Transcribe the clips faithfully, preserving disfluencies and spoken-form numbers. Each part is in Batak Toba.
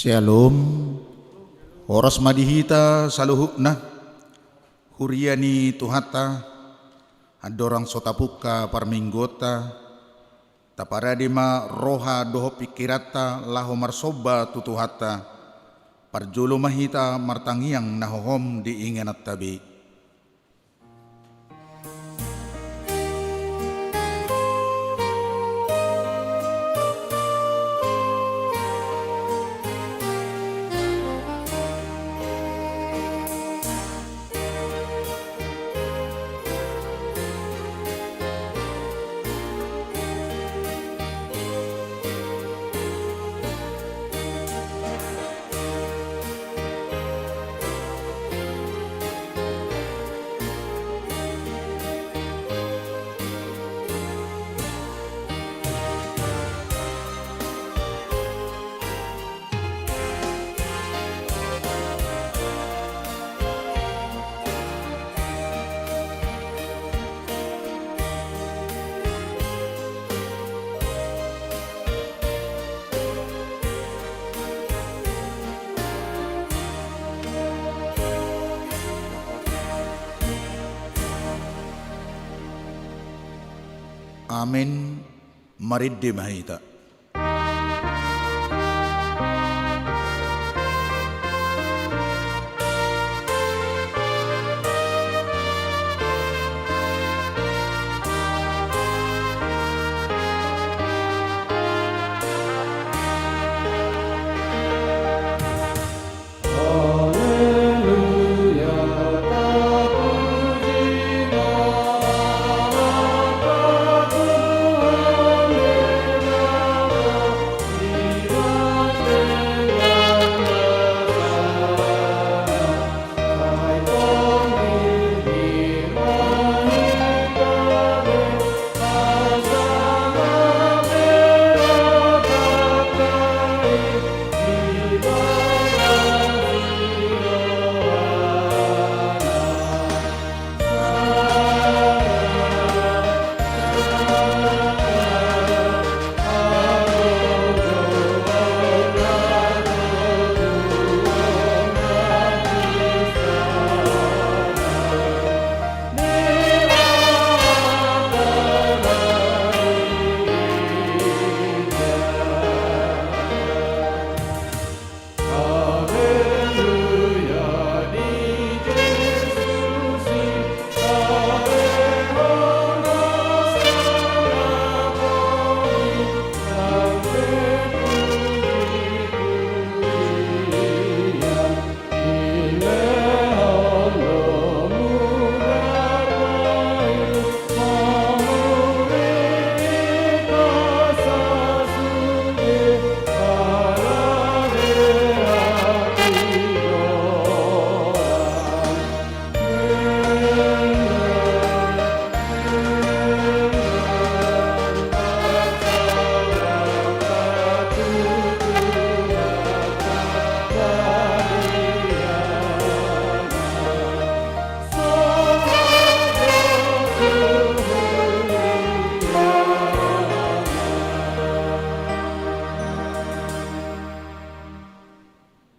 Syalom. Horas ma di hita saluhutna, huria ni Tuhanta, andorang so tapungka parmingguonta, taparade ma roha dohot pingkiranta laho marsomba tu Tuhanta, parjolo ma hita martangiang na hohom di ingananta be. Amen. Marende ma hita.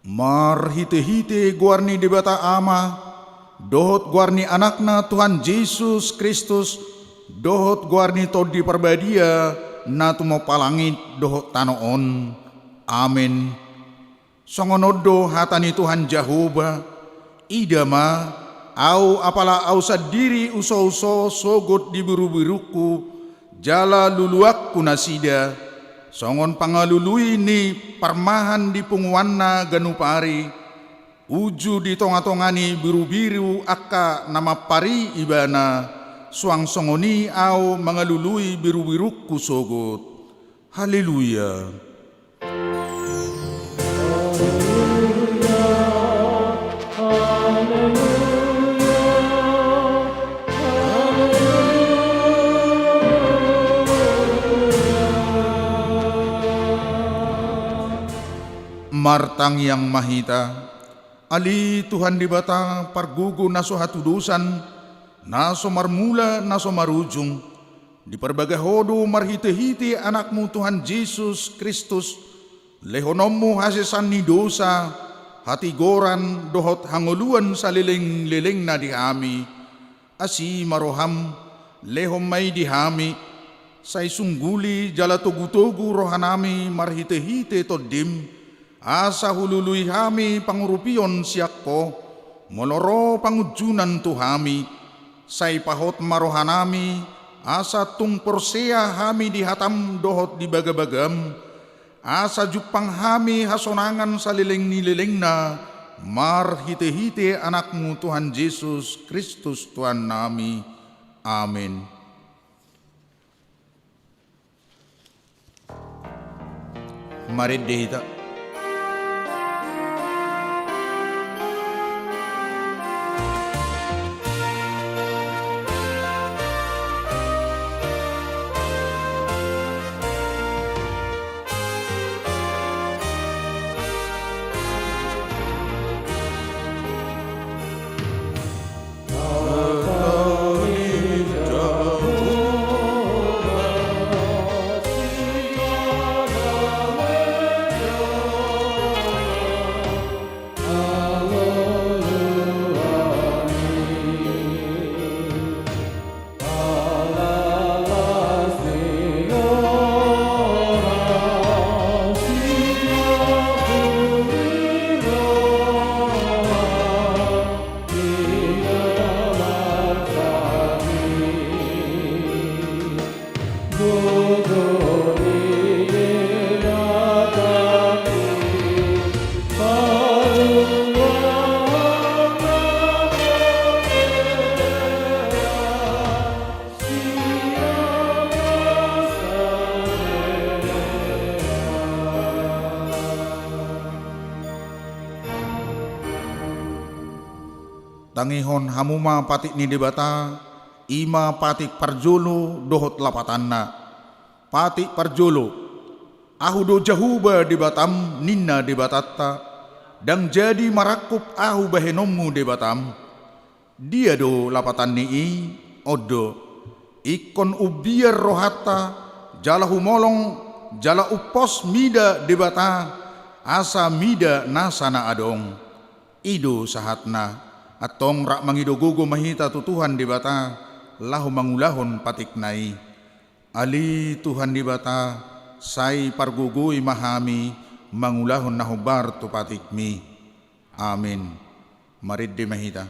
Marhitehite goar ni Debata Ama, dohot goar ni Anakna Tuhan Jesus Kristus, dohot goar ni Tondi Parbadia, na tumompa langit dohot tano on. Amen. Songon on do hata ni Tuhan Jahowa: Ida ma, ahu apala ahu sandiri husouso sogot di birubirungku, jala luluanku nasida, songon pangalului ni parmahan di punguanna ganup ari, uju di tongatonga ni birubiru angka na mampari ibana, suang songon i ahu mangalului birubirungku sogot. Haleluya. Martangiang ma hita. Ale Tuhan Debata, pargogo na so hatudosan, na so marmula, na so marujung, diparbaga Ho do marhitehite Anakmu Tuhan Jesus Kristus, Lehononmu hasesaan ni dosa, hatigoran dohot hangoluan salelenglelengna di hami, asi ma roham, lehon ma i di hami, sai sungguli jala togutogu rohanami marhitehite Tondim, asa hulului hami pangurupion sian Ho, molo ro pangunjunan tu hami, sai pahot ma rohanami, asa tung porsea hami di hatam dohot di bagabagam, asa jumpang hami hasonangan saleleng ni lelengna, marhitehite Anakmu Tuhan Jesus Kristus Tuhannami. Amen. Marende hita. Tangihon hamu ma patik ni Debata, i ma patik parjolo dohot lapatanna. Patik parjolo. Ahu do Jahowa Debatam, ninna Debatanta, ndang jadi marangkup ahu bahenonmu Debatam. Dia do lapatan ni i? On do: Ingkon umbiar rohanta, jala humolong, jala umpos mida Debata, asa mida nasa na adong. I do sahatna. Antong rap mangido gogo ma hita tu Tuhan Debata, laho mangulahon patikna i. Ale Tuhan Debata, sai pargogoi ma hami mangulahon na hombar tu patikmi. Amen. Marende ma hita.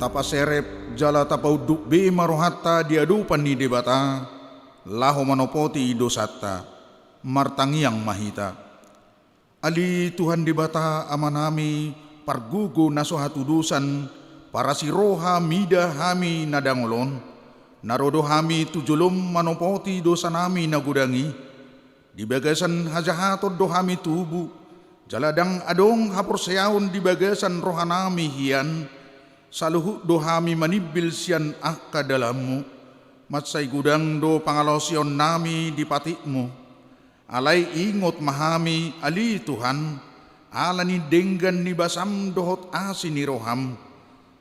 Tapaserep jala tapaunduk be ma rohanta di adopan ni Debata, laho manopoti dosanta. Martangiang ma hita. Ale Tuhan Debata Amanami, pargogo na so hatudosan, parasi roha mida hami na dangol on, na ro do hami tu jolom manopoti dosanami na godang i. Di bagasan hajahaton do hami tubu, jala ndang adong haporseaon di bagasan rohanami hian, saluhut do hami manimbil sian angka dalanmu. Mansai godang do pangalaosionnami di patikmu. Alai ingot ma hami, ale Tuhan, ala ni denggan ni basam dohot asi ni roham.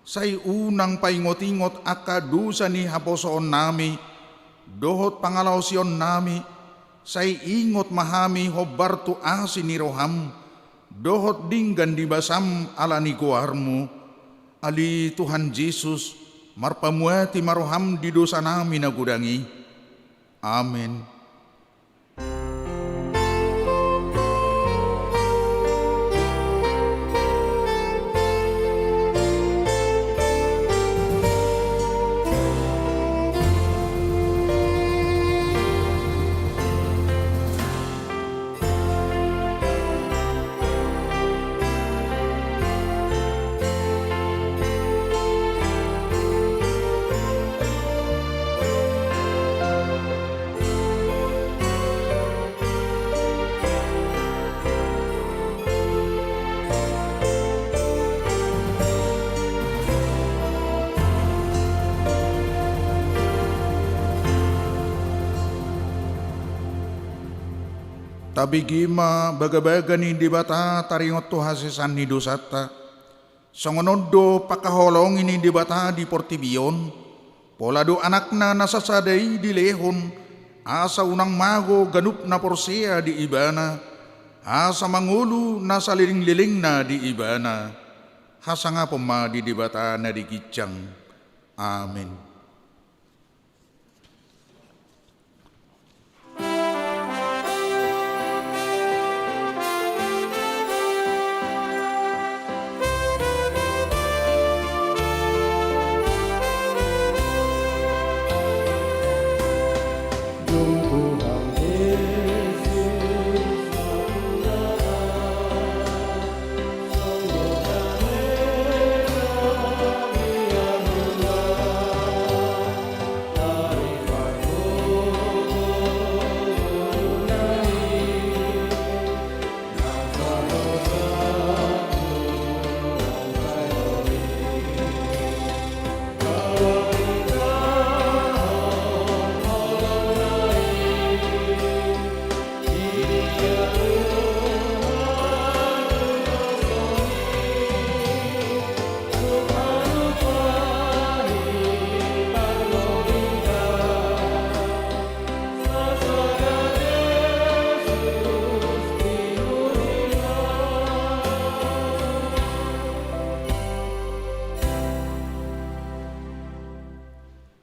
Sai unang paingot-ingot angka dosa ni haposoonnami dohot pangalaosionnami. Sai ingot ma hami hombar tu asi ni roham dohot denggan ni basam ala ni goarmu. Ale Tuhan Jesus, marpamuati ma roham di dosanami na godang i. Amen. Tabege ma bagabaga ni Debata taringot tu hasesaan ni dosanta. Songon on do pangkaholongi ni Debata di portibi on, pola do Anakna na sasada i dilehon, asa unang mago ganup na porsea di Ibana, asa mangolu na salelenglelengna di Ibana. Hasangapon ma di Debata na di ginjang. Amen.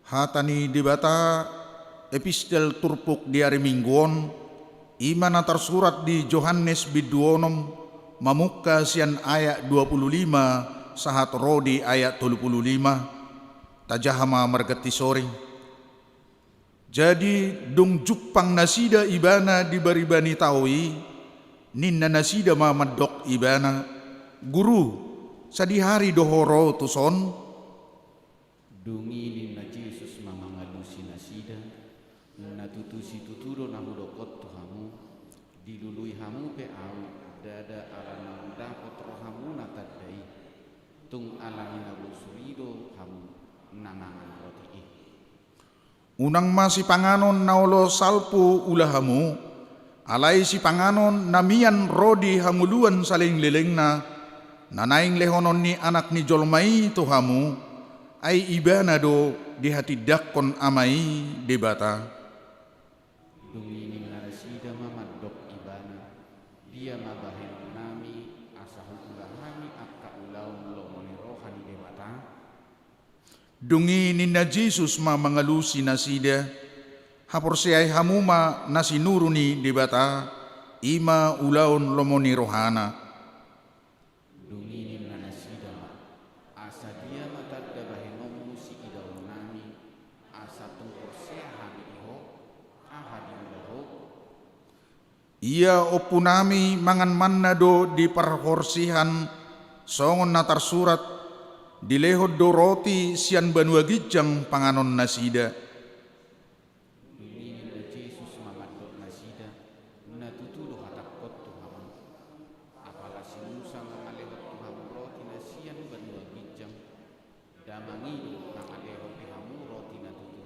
Hata ni Debata, epistel turpuk di ari Minggu on, i ma na tarsurat di Johannes bindu onom, mamungka sian ayat dua pulu lima sahat ro di ayat tolu pulu lima. Tajaha ma marganti soring. Jadi, dung jumpang nasida Ibana di bariba ni tao i, ninna nasida ma mandok Ibana, "Guru, sadihari do Ho ro tuson?" Dung i ninna Jesus ma mangalusi nasida, "Na tutu situtu do na Hudok on tu hamu, dilului hamu pe Ahu, ndada ala naung dapot rohamuna tanda i, tung ala ni na bosur i do hamu na mangan roti i." Unang ma sipanganon na olo salpu ula hamu, alai sipanganon na mian ro di hangoluan salelenglelengna, na naeng lehonon ni Anak ni jolma i tu hamu, ai Ibana do dihatindangkon Ama i Debata. Dung i ninna nasida ma mandok Ibana, "Dia ma bahenonnami asa huula hami angka ulaon lomo ni roha ni Debata?" Dung i ninna Jesus ma mangalusi nasida, "Haporseai hamu ma na sinuru ni Debata, i ma ulaon lomo ni rohana." Dung i ninna nasida ma, "Asa dia ma tanda Ia ompunami mangan manna do di parhorsihan, songon na tarsurat: Dilehon do roti sian banua ginjang panganonnasida. Dung i ninna Jesus ma mandok nasida: Na tutu do hatangkon tu hamu: Apala si Musa mangalehon tu hamu roti na sian banua ginjang, damang i do mangalehon di hamu roti na tutu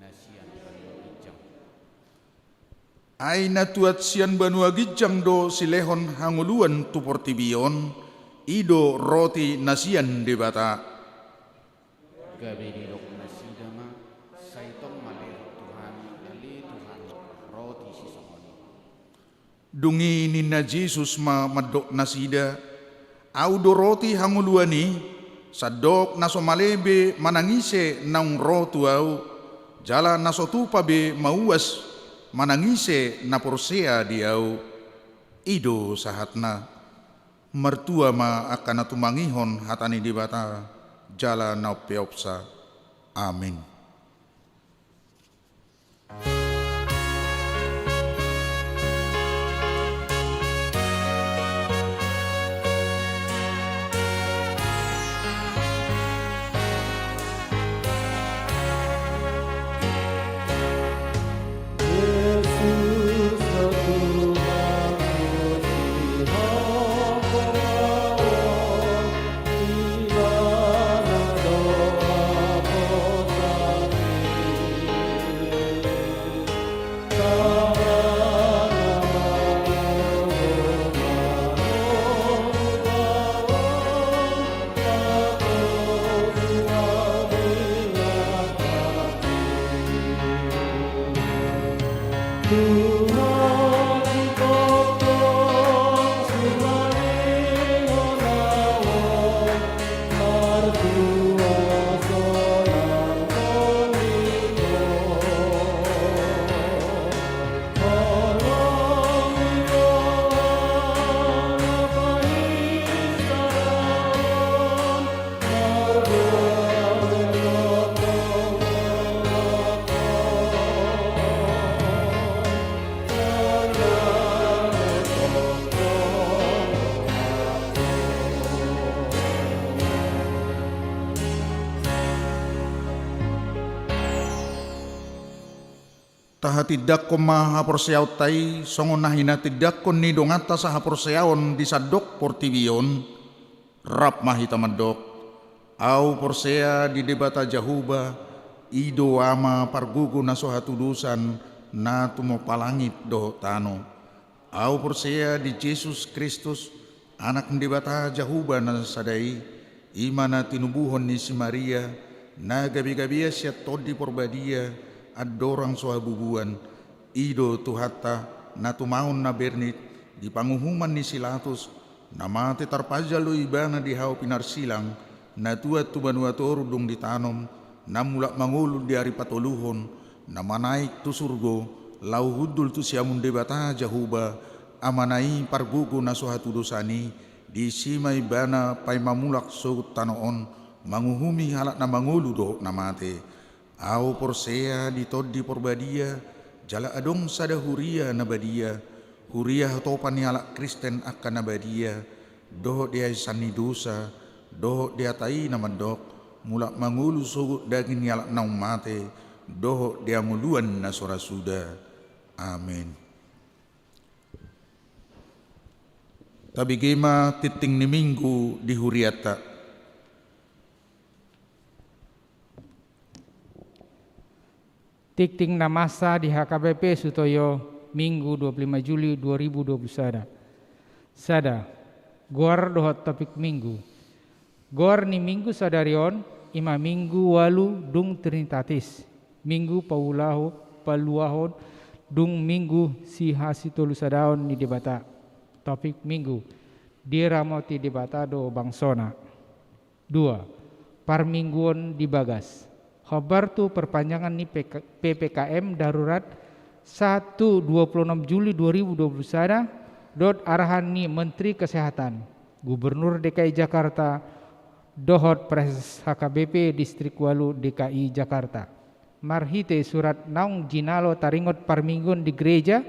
na sian banua ginjang. Ai na tuat sian banua ginjang do silehon hangoluan tu portibi on, i do roti na sian Debata. Gabe didok nasida ma: Sai tong ma lehon tu hami ale Tuhan roti sisongon i. Dung i ninna Jesus ma mandok nasida: Ahu do roti hangoluan i. Sandok na so male be manang ise naung ro tu ahu, jala na so tupa be mauas manang ise na porsea di ahu. I do sahatna. Martua ma angka na tumangihon hata ni Debata jala na umpeopsa. Amin. Tahatindangkon ma haporseaonta i songon na hinatindangkon ni donganta sahaporseaon di sandok portibi on. Rap ma hita mandok: Ahu porsea di Debata Jahowa, i do Ama pargogo na so hatudosan, na tumompa langit dohot tano. Ahu porsea di Jesus Kristus, Anak ni Debata Jahowa na sada i, i ma na tinubuhon ni si Maria, na gabegabean sian Tondi Porbadia, andorang so habubuan. I do Tuhanta, na tumaon na bernit di panguhuman ni si Latus, na mate tarpanjal do Ibana di hau pinarsilang, na tuat tu banua toru dung ditanom, na mulak mangolu di ari patoluhon, na manaek tu surgo, laho hundul tu siamun Debata Jahowa, Amana i pargogo na so hatudosan i, disi ma Ibana paima mulak sogot tano on, manguhumi halak na mangolu dohot na mate. Ahu porsea di Tondi Porbadia, jala adong sada huria na badia, huria hatopan ni halak Kristen angka na badia, dohot di hahisahan ni dosa, dohot di hata i na mandok, mulak mangolu sogot daging ni halak naung mate, dohot di hangoluan na so ra suda. Amen. Tabege ma tingting ni Minggu di hurianta. Tingting na masa di H K B P Sutoyo, Minggu dua puluh lima Juli dua ribu dua puluh sada. Sada, goar dohot topik Minggu. Goar ni Minggu sadari on, i ma Minggu ualu dung Trinitatis, Minggu paulaho-, paluahon, dung Minggu sihasitolusadaon ni Debata. Topik Minggu, diramoti Debata do bangsona. Dua, parmingguon di bagas. Hombar tu perpanjangan ni P K, P P K M darurat sahat tu dua puluh enam Juli dua ribu dua puluh sada, dohot arahan ni Menteri Kesehatan, Gubernur D K I Jakarta, dohot Prases H K B P Distrik ualu D K I Jakarta. Marhite surat naung jinalo taringot parmingguon di gereja,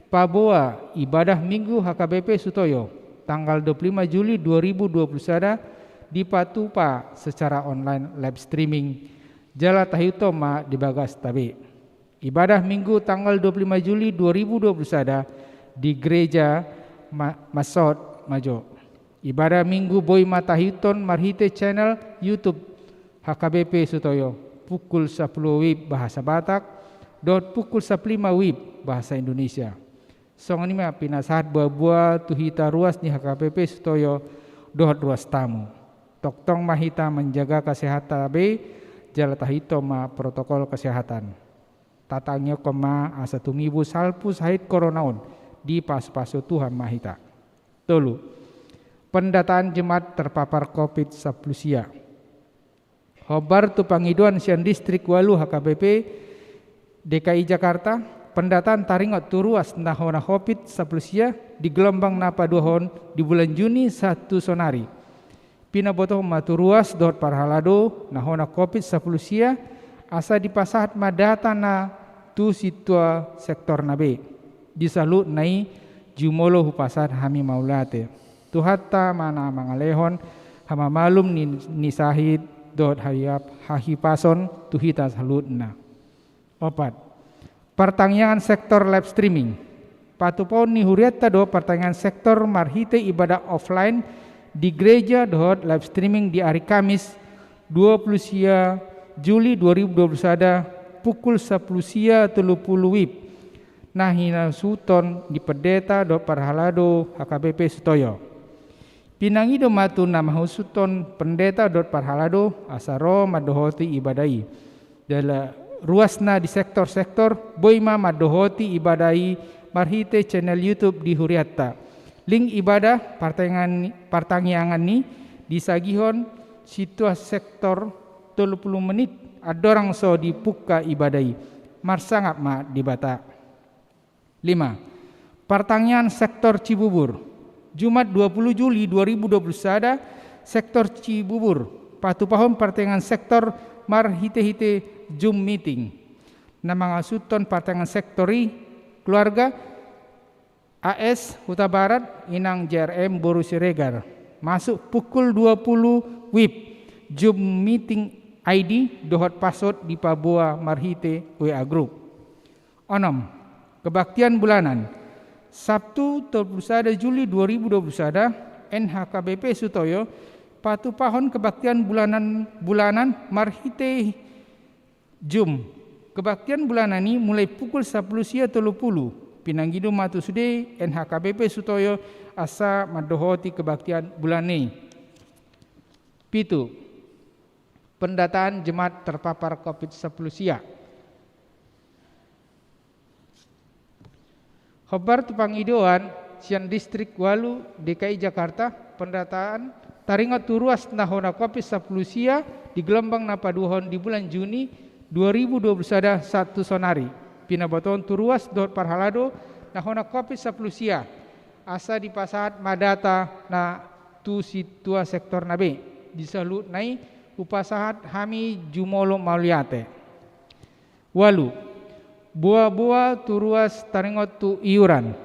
Paboa ibadah Minggu H K B P Sutoyo, tanggal dua puluh lima Juli dua ribu dua puluh sada, dipatupa secara online live streaming, jala tahiuthon ma di bagasta be. Ibadah Minggu tanggal dua puluh lima Juli dua ribu dua puluh sada di Gereja Ma-, Masot Majo. Ibadah Minggu boi ma tahiuthon marhite channel YouTube H K B P Sutoyo, pukul sapuluh wib bahasa Batak, dohot pukul sapuluh lima wib bahasa Indonesia. Songon i ma pinasahat boa-boa tu hita ruas ni H K B P Sutoyo dohot ruas tamu. Tongtong ma hita manjaga kesehatan be, jala tahiuthon ma protokol kesehatan. Tatangihon ma asa tumibu salpu sahit corona on, dipasu-pasu Tuhan ma hita. Tolu. Pendataan jemaat terpapar covid sapuluh sia. Hombar tu pangidoan sian Distrik ualu H K B P D K I Jakarta, pendataan taringot tu ruas na hona covid sapuluh sia di gelombang na paduahon di bulan Juni sahat tu sonari. Pinabotohon ma tu ruas dohot parhalado na hona covid sapuluh sia, asa dipasahat ma data na tu sintua sektorna be. Di saluhutna i jumolo hupasahat hami mauliate. Tuhanta ma na mangalehon hamamalum ni, ni sahit dohot hahiap-, hahipason tu hita saluhutna. Opat. Partangiangan sektor live streaming. Patupahon ni hurianta do partangiangan sektor marhite ibadah offline di gereja dohot live streaming di ari Kamis dua puluh sia Juli dua ribu dua puluh sada, pukul sapuluh sia tolu pulu wib, na hinasuhuton ni pendeta dohot parhalado H K B P Sutoyo. Pinangido ma tu na mangasuhuthon pendeta dohot parhalado asa ro mandohoti ibadah i. Jala ruasna di sektor-sektor boi ma mandohoti ibadah i marhite channel YouTube di hurianta. Link ibadah partangiangan, partangiangan i disagihon sintua sektor tolu pulu menit andorang so dipungka ibadah i. Marsangap ma Debata. Lima. Partangiangan sektor Cibubur. Jumat dua puluh Juli dua ribu dua puluh sada, sektor Cibubur patupahon partangiangan sektor marhite-hite Zoom meeting. Na mangasuhuthon partangiangan sektor i keluarga A S Hutabarat, Inang J R M boru Siregar. Masuk pukul dua pulu wib. Zoom meeting I D dohot password dipaboa marhite W A group. Onom. Kebaktian bulanan. Sabtu tolu pulu sada Juli dua ribu dua pulu sada, N H K B P Sutoyo patupahon kebaktian bulanan, bulanan marhite Zoom. Kebaktian bulanan i mulai pukul sapuluh sia tolu pulu. Pinangido ma tu sude N H K B P Sutoyo asa mandohoti kebaktian bulanan i. Pitu. Pendataan jemaat terpapar covid sapuluh sia. Hombar tu pangidoan sian Distrik ualu D K I Jakarta, pendataan taringot tu ruas na hona covid sapuluh sia di gelombang na paduahon di bulan Juni dua ribu dua puluh sada sahat tu sonari. Pinabotohon tu ruas dohot parhalado na hona covid sapuluh sia, asa dipasahat ma data na tu sintua sektorna be. Di saluhutna i hupasahat hami jumolo mauliate. Ualu. Boa-boa tu ruas taringot tu iuran.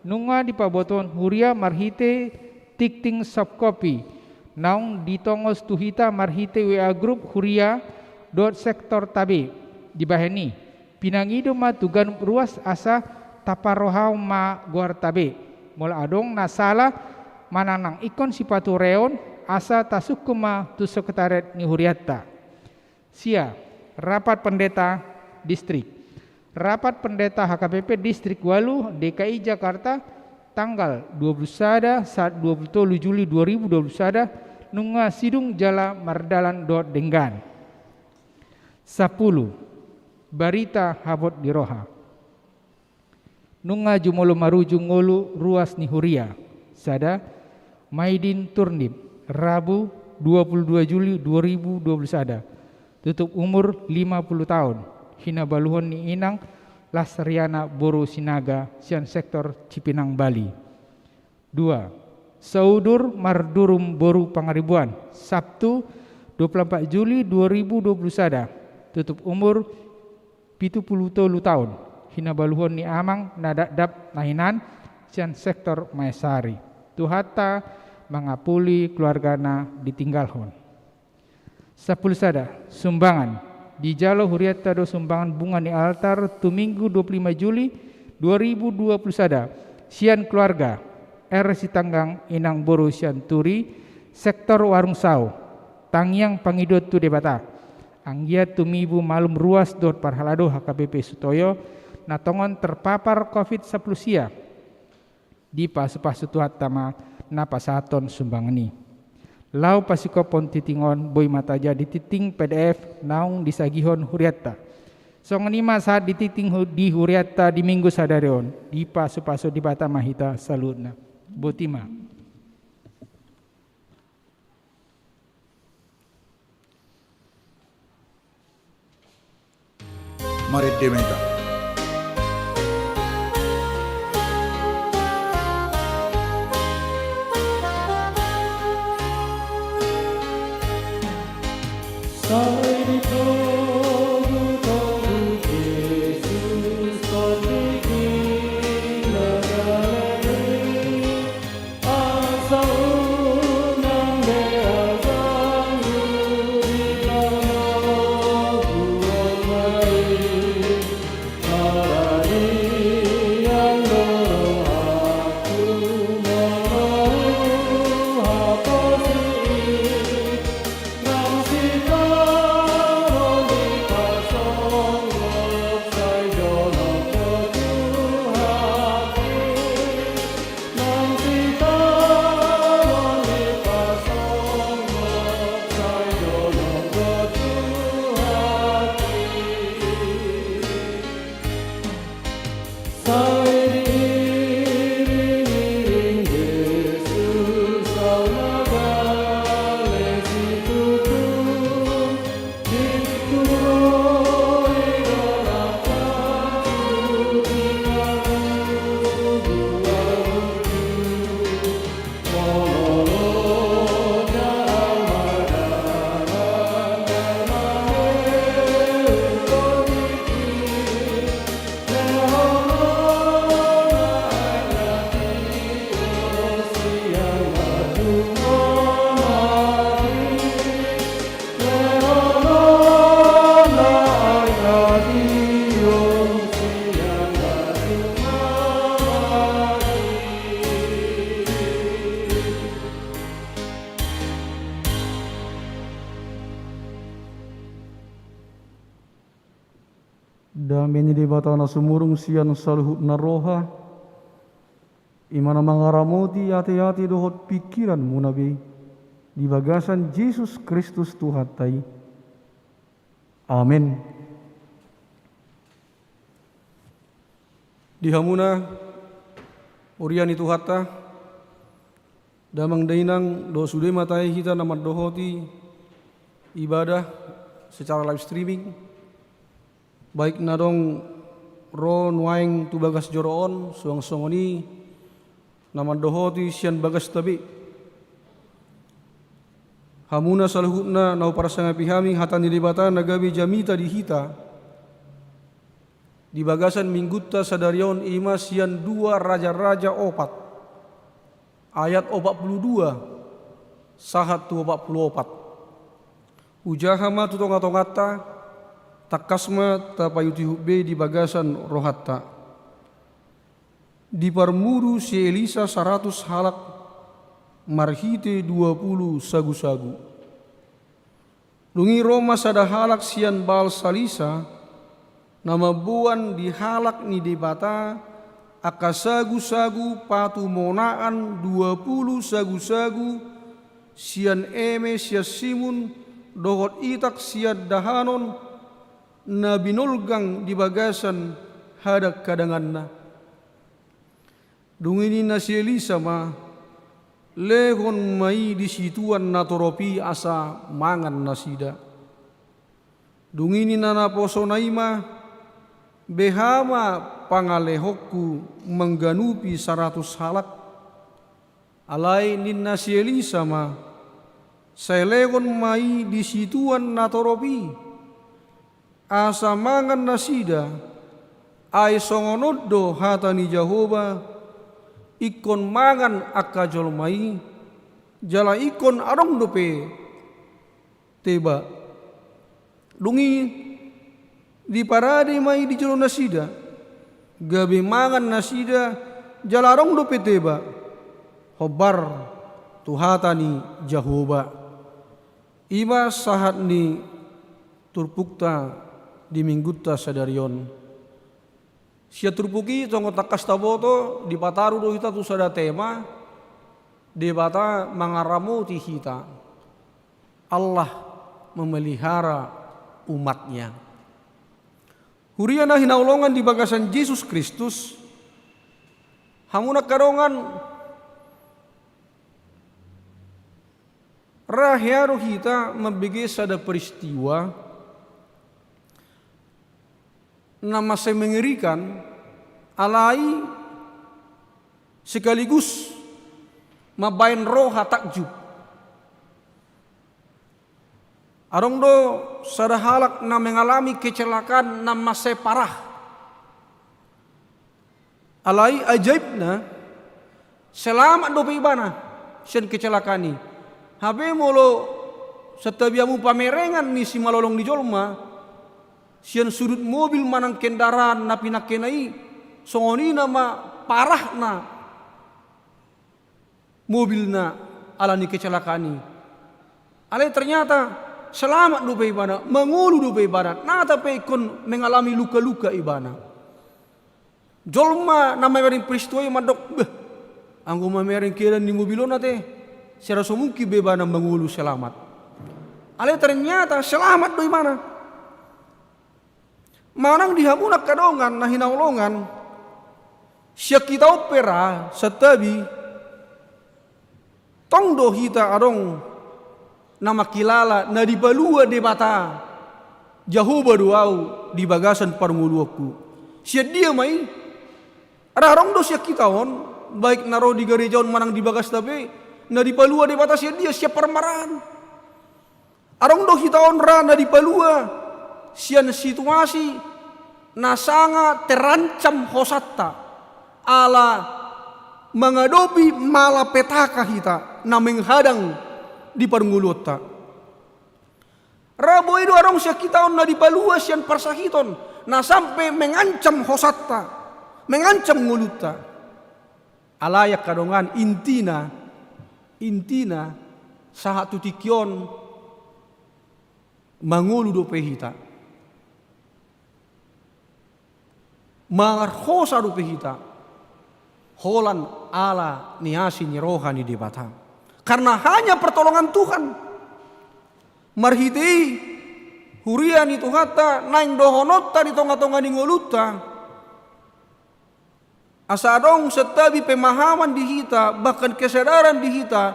Nunga dipabotohon huria marhite tingting soft copy naung ditongos tu hita marhite W A group huria dohot sektorta be. Dibahen i, pinangido ma tu ganup ruas asa taparrohahon ma goarta be. Molo adong na sala manang nang ingkon sipatureon, asa tasungkun ma tu sekretariat ni hurianta. Sia. Rapat pendeta distrik. Rapat pendeta H K B P Distrik ualu D K I Jakarta tanggal dua pulu sada sahat dua pulu tolu Juli dua ribu dua pulu sada nunga sidung jala mardalan dohot denggan. Sapulu. Barita habot ni roha. Nunga jumolo marujung ngolu ruas ni huria. Sada. Maidin Turnip, Rabu dua pulu dua Juli dua ribu dua pulu sada. Tutup umur lima pulu taon. Hinabaluhon ni inang Lasriana boru Sinaga sian sektor Cipinang Bali. Dua. Saudur Mardurum boru Pangaribuan, Sabtu dua pulu empat Juli dua ribu dua pulu sada. Tutup umur pitu pulu tolu taon. hinabaluhon ni amang na dakdap na hinan sian sektor Maesari. Tuhanta mangapuli keluargana ditinggalhon. Sampulu sada, sumbangan. Dijalo hurianta do sumbangan bunga ni altar tu Minggu dua pulu lima Juli dua ribu dua pulu sada sian keluarga R. Sitanggang, inang boru Sianturi, sektor Warung Sau. Tangiang pangidoan tu Debata, anggiat tumibu malum ruas dohot parhalado H K B P Sutoyo na tongon terpapar covid sampulu sia. Dipasupasu Tuhanta ma na pasahathon sumbangan i. Laho pasingkophon tingting on, boi ma tajaha di tingting P D F naung disagihon hurianta. Songon i ma sahat di tingting hu-, di hurianta di Minggu sadari on. Dipasupasu Debata ma hita saluhutna. Boti ma. Marende ma hita. Sai di togu-togu Jesus, tondingkon na galele. Dame ni Debata na sumurung sian saluhutna roha, i ma na mangaramoti ateate dohot pingkiranmuna be, di bagasan Jesus Kristus Tuhanta i. Amen. Di hamuna, huria ni Tuhanta, damang dainang, dohot sude ma tahe hita na mandohoti ibadah secara live streaming, baik na adong ro nuaeng tu bagas joro on, suang songon i na mandohoti sian bagasta be. Hamuna saluhutna na huparsangapi hami hata ni Debata na gabe jamita di hita di bagasan minggunta sadari on, i ma sian dua Raja-raja opat, ayat opat pulu dua sahat tu opat pulu opat. Hujaha ma tu tonga-tonganta, tangkas ma tapaihutihut be di bagasan rohanta. Diparmuru si Elisa saratus halak marhite dua pulu sagusagu. Dung i ro ma sada halak sian Baal Salisa, na mamboan di halak ni Debata angka sagusagu patumonaan dua pulu sagusagu sian eme sian simun dohot itak sian dahanon na binolgang di bagasan hadanghadanganna. Dung i ninna si Elisa ma, "Lehon ma i di situan natorop i asa mangan nasida." Dung i ninna naposona i ma, "Beha ma pangalehonku mangganupi saratus halak?" Alai ninna si Elisa ma, "Sai lehon ma i di situan natorop i, asa mangan nasida, Ai songon on do hata ni Jahowa: Ingkon mangan angka jolma i, jala ingkon adong dope teba. Dung i diparade ma i di jolo nasida, gabe mangan nasida, jala adong dope teba, hombar tu hata ni Jahowa. I ma sahat ni turpukta di minggunta sadari on. Sian turpuk i, songon tangkas taboto, dipataru do hita tu sada tema: Debata mangaramoti hita. Allah memelihara umat-Nya. Huria na hinaholongan di bagasan Jesus Kristus, hamu na angka dongan, ra hea do hita mambege sada peristiwa na mansai mengerikan, alai sekaligus mambahen roha takjub. Adong do sada halak na mengalami kecelakaan na mansai parah. Alai ajaibna, selamat dope ibana sian kecelakaan i. Hape molo santabi hamu pamerengan ni simalolong ni jolma, sian sudut mobil manang kendaraan na pinangkena i, songon i nama parahna mobilna ala ni kecelakaan i. Alai ternyata selamat dope ibana, mangolu dope ibana, nata pe ingkon mengalami luka-luka ibana. Jolma na mamereng peristiwa i mandok: "Bah, anggo mamereng keadaan ni mobil on ate, sai ra so mungkin be ibana mangolu selamat." Alai ternyata selamat do ibana. Manang di hamu na angka dongan na hinaholongan, sian hita on pe ra santabi, tong do hita adong na mangkilala na dipalua Debata, Jahowa do Ahu di bagasan parngoluonku. Sian dia ma i? Ra adong do sian hita on, baik na ro di gareja on manang di bagasta pe, na dipalua Debata sian dia? Sian parmaraan. Adong do hita on ra na dipalua sian situasi na sanga terancam hosanta, ala mangadopi malapetaka hita na menghadang di parngoluonta. Ra boi do adong sian hita on na dipalua sian parsahiton na sampe mengancam hosanta, mengancam ngolunta. Alai angka dongan, intina, intina, sahat tu tingki on mangolu dope hita, marhosa dope hita, holan ala ni asi ni roha ni Debata. Karena hanya pertolongan Tuhan. Marhite i, huria ni Tuhanta, naeng dohononta di tonga-tonga ni ngolunta, asa adong santabi pemahaman di hita, bahkan kesadaran di hita,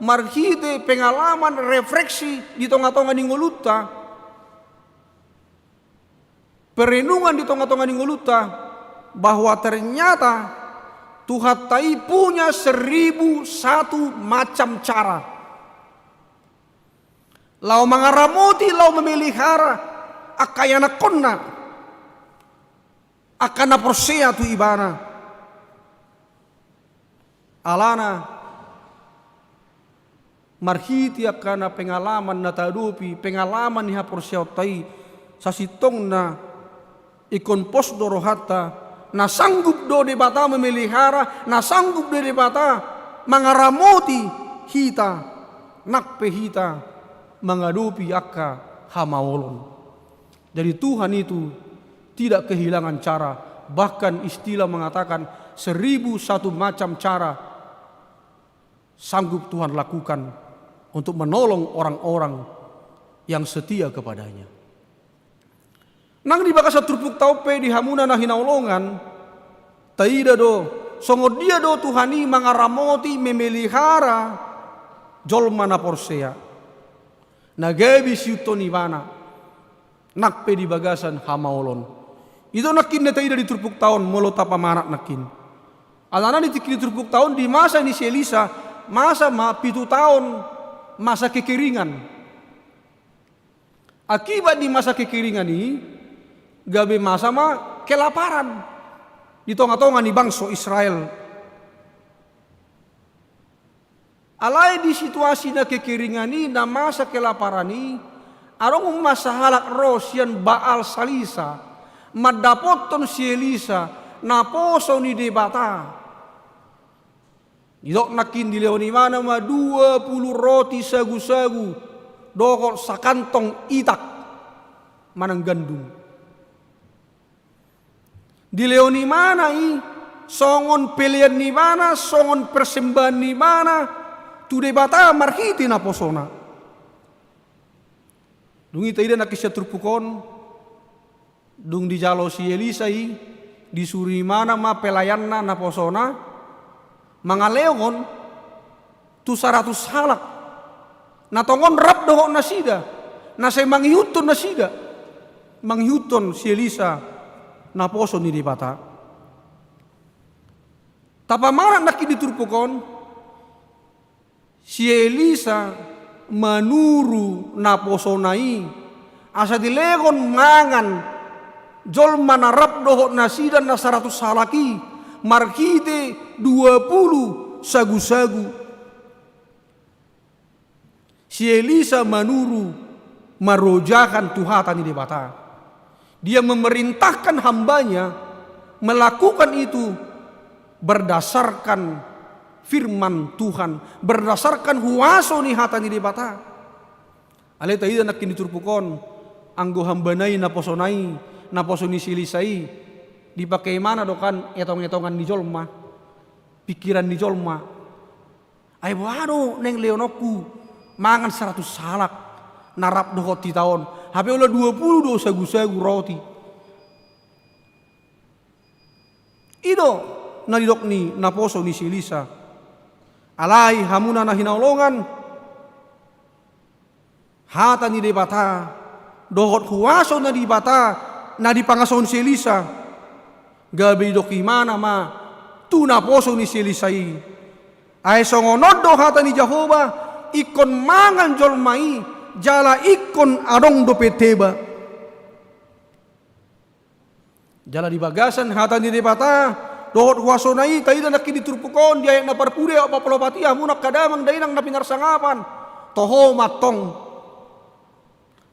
marhite pengalaman refleksi di tonga-tonga ni ngolunta, perenungan di tonga-tonga ni ngolunta, bahwa ternyata Tuhanta i punya seribu satu macam cara laho mangaramoti, laho memelihara angka ianakkonna, angka na porsea tu Ibana. Alana marhite angka na pengalaman na taadopi, pengalaman ni haporseaonta i, sasintongna ingkon pos do rohanta, na sanggup do Debata memelihara, na sanggup do Debata mangaramoti hita, nang pe hita mangadopi angka hamaolon. Jadi Tuhan itu tidak kehilangan cara, bahkan istilah mengatakan seribu satu macam cara sanggup Tuhan lakukan untuk menolong orang-orang yang setia kepada-Nya. Nang di bagasan turpukta on pe di hamuna na hinaholongan, taida do songon dia do Tuhan i mangaramoti, memelihara jolma na porsea, na gabe siihuthon Ibana, nang pe di bagasan hamaolon. I do nangkin na taida di turpukta on molo tapamanat nangkin. Alana di tingki ni turpukta on, di masa ni si Elisa, masa ma pitu taon masa kekeringan. Akibat ni masa kekeringan i, gabe masa ma kelaparan di tonga-tonga ni bangso Israel. Alai di situasi na kekeringan i, na masa kelaparan i, adong ma sahalak ro sian Baal Salisa, mandapothon si Elisa, naposo ni Debata. Didok nangkin dilehon ibana ma dua pulu roti sagu-sagu, dohot sakantong itak manang gandum. Dilehon ibana i songon pelean ni ibana, songon persembahan ni ibana tu Debata marhite naposona. Dung i taida nangkin sian turpuk on, dung dijalo si Elisa i, disuru ibana ma pelayanna naposona, mangalehon tu saratus halak. Na tongon rap dohot nasida, na sai mangihuthon nasida, mangihuthon si Elisa naposo ni Debata. Tapamanat nangkin di turpuk on, si Elisa manuru naposona i, asa dilehon mangan jolma na rap dohot nasida na saratus halak i, marhite dua pulu sagu-sagu. Si Elisa manuru, marojahan tu hata ni Debata. Dia memerintahkan hambanya melakukan itu berdasarkan firman Tuhan, berdasarkan huaso ni hata ni Debata. Alai taida nangkin di turpuk on, anggo hambana i naposona i, naposo ni si Elisa i, dipake ibana do kan etong-etongan ni jolma, pikiran ni jolma. Ai boha do naeng lehononku mangan saratus halak na rap dohot hita on, hape olo dua pulu do sagu-sagu roti. I do na nidok ni naposo ni si Elisa. Alai hamuna na hinaholongan, hata ni Debata dohot huaso ni Debata na dipangasahon si Elisa, gabe didok ibana ma tu naposo ni si Elisa i. Ai songon on do hata ni Jahowa, ingkon mangan jolma i, jala ingkon adong dope teba. Jala di bagasan hata ni Debata dohot huasona i, taida nangkin di turpuk on, di ayat na parpudi, opat pulu opat i, hamuna angka damang dainang na pinarsangapan, toho ma antong.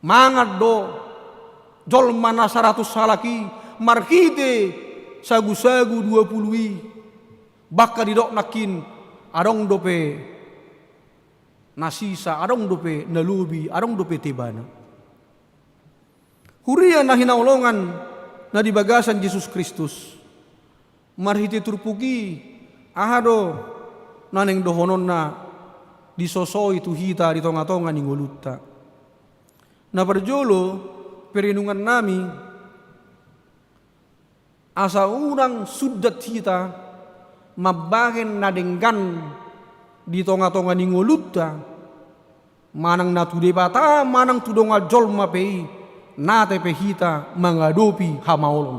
Mangan do jolma na saratus halak i marhite sagu-sagu dua pulu i. Bangka didok nangkin, adong dope na sisa, adong dope na lobi, adong dope tebana. Huria na hinaholongan na di bagasan Jesus Kristus, marhite turpuk i, aha do na naeng dohononna disosoi tu hita di tonga-tonga ni ngolunta? Na parjolo, perenungannami, asa unang sundat hita mambahen na denggan di tonga-tonga ni ngolunta, manang na tu Debata manang tu dongan jolma pe i, nate pe hita mangadopi hamaolon.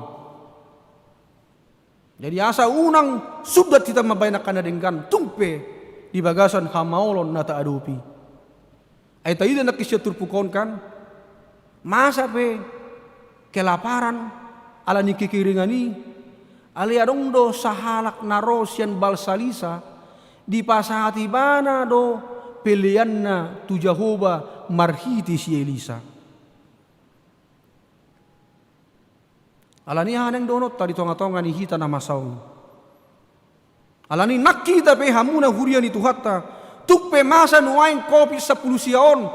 Jadi asa unang sundat hita mambahen angka na denggan tung pe di bagasan hamaolon na taadopi. Ai taida nangkin sian turpuk on kan, masa pe kelaparan ala ni kekeringan i, alai adong do sahalak na ro sian Baal Salisa, dipasahat ibana do peleanna tu Jahowa marhite si Elisa. Alani aha naeng dohononta di tonga-tonga ni hita na masa on? Alani nang hita pe, hamuna huria ni Tuhanta, tung pe masa nuaeng covid sampulu sia on,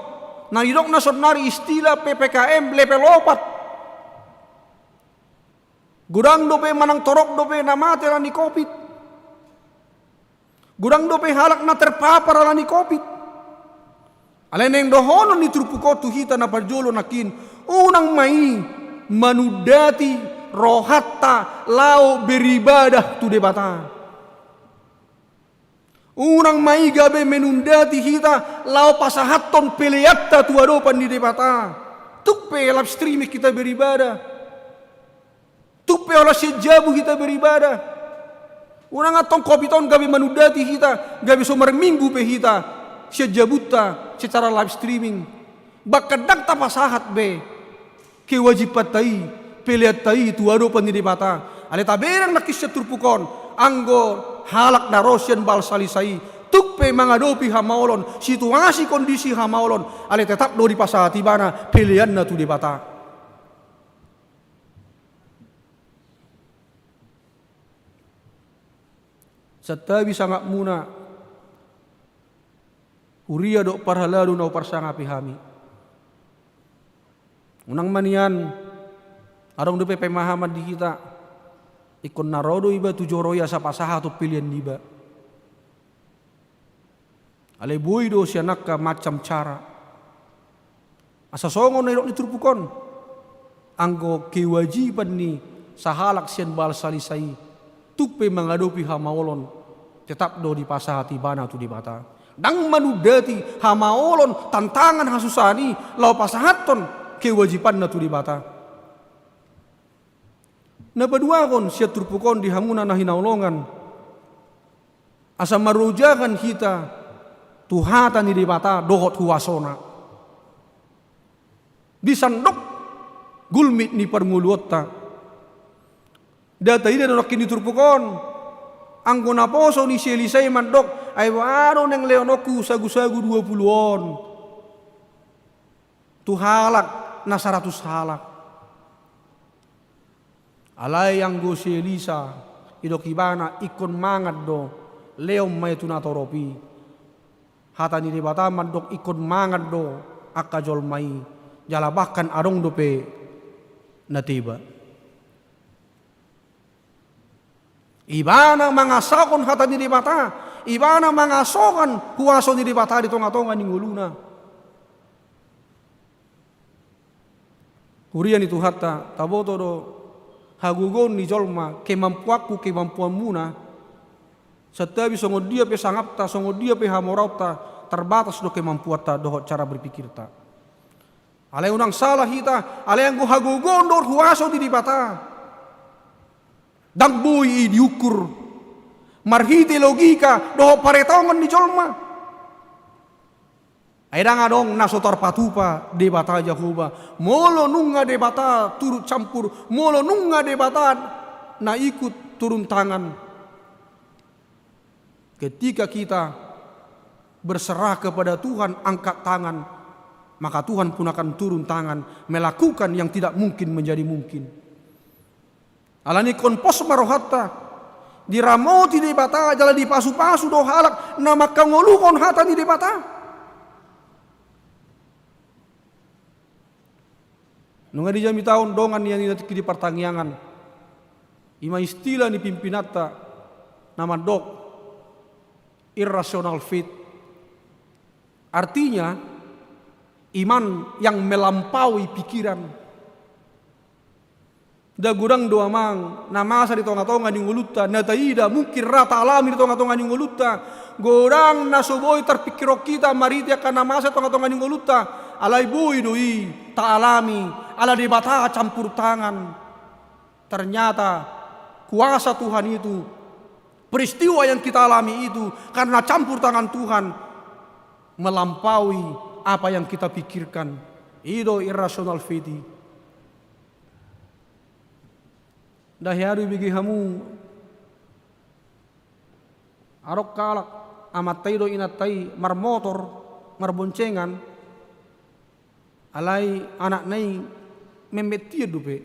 na nidokna saonari istilah P P K M level opat. Godang dope manang torop dope na mate alani covid. Godang dope halak na terpapar alani covid. Alai naeng dohonon ni turpuk on tu hita na parjolo nangkin, unang ma i manundati rohanta laho beribadah tu Debata. Unang ma i gabe menundati hita laho pasahathon peleanta tu adopan ni Debata. Tung pe live streaming hita beribadah. Tung pe holan sian jabu hita beribadah. Unang antong covid on gabe manundati hita, gabe so marminggu pe hita sian jabunta secara live streaming. Bahkan ndang tapasahat be kewajibanta i peleanta i tu adopan ni Debata. Alai taberang nangkin sian turpuk on, anggo halak na ro sian Baal Salisa i, tung pe mangadopi hamaolon, situasi kondisi hamaolon, alai tetap do dipasahat ibana peleanna tu Debata. Santabi sangapmuna, huria dohot parhalado na huparsangapi hami. Unang ma nian, adong dope pemahaman di hita, ingkon na ro do iba tu joro i asa pasahathon pelean niba. Alai boi do sian angka macam cara. Asa songon na nidok ni turpuk on, anggo kewajiban ni sahalak sian Baal Salisa i, tung pe mangadopi hamaolon, tetap do dipasahat ibana tu Debata. Ndang manundati hamaolon, tantangan, hasusahan i laho pasahathon kewajibanna tu Debata. Na paduahon sian turpuk on di hamuna na hinaholongan, asa marojahan hita tu hata ni Debata dohot huasona. Di sandok gulmit ni parngoluonta. Nda taida do nangkin di turpuk on, anggo naposo ni si Elisa i mandok, ai boha do naeng lehononku sagusagu dua pulu on tu halak na saratus halak. Alai anggo si Elisa, didok ibana, ingkon mangan do, lehon ma i tu natorop i. Hata ni Debata mandok ingkon mangan do angka jolma i, jala bahkan adong dope na teba. Ibana mangasahon hata ni Debata, ibana mangasahon huaso ni Debata di tongatonga ni ngoluna. Huria ni Tuhanta, taboto do hagogoon ni jolma, kemampuanku, kemampuanmuna, santabi songon dia pe sangapta, songon dia pe hamoraonta, terbatas do kemampuanta dohot cara berpikirta. Alai unang sala hita, alai anggo hagogoon dohot huaso ni Debata, ndang boi i diukur marhite logika dohot paretongan ni jolma. Ai ndang adong na so tarpatupa Debata Jahowa. Molo nunga Debata turun campur, molo nunga Debata na ikut turun tangan. Ketika kita berserah kepada Tuhan, angkat tangan, maka Tuhan pun akan turun tangan, melakukan yang tidak mungkin menjadi mungkin. Alani ingkon pos ma rohanta, diramoti Debata, jala dipasupasu do halak na mangkangoluhon hata ni Debata. Nunga di jamita on dongan nian i na tingki di partangiangan. I ma istilah ni pimpinanta na mandok irrational faith. Artinya, iman yang melampaui pikiran. Nda godang do amang na masa di tongatonga ni ngolunta, na taida, mungkin ra taalami di tongatonga ni ngolunta. Godang na so boi tarpingkirhon hita marhite angka na masa di tongatonga ni ngolunta. Alai boi do i taalami, ala Debata campur tangan. Ternyata kuasa Tuhan itu, peristiwa yang kita alami itu karena campur tangan Tuhan melampaui apa yang kita pikirkan. I do irrational faith i. Nda hea do ibege hamu, adong halak amanta i dohot inanta i marmotor, marboncengan, alai anakna i memmet hian dope.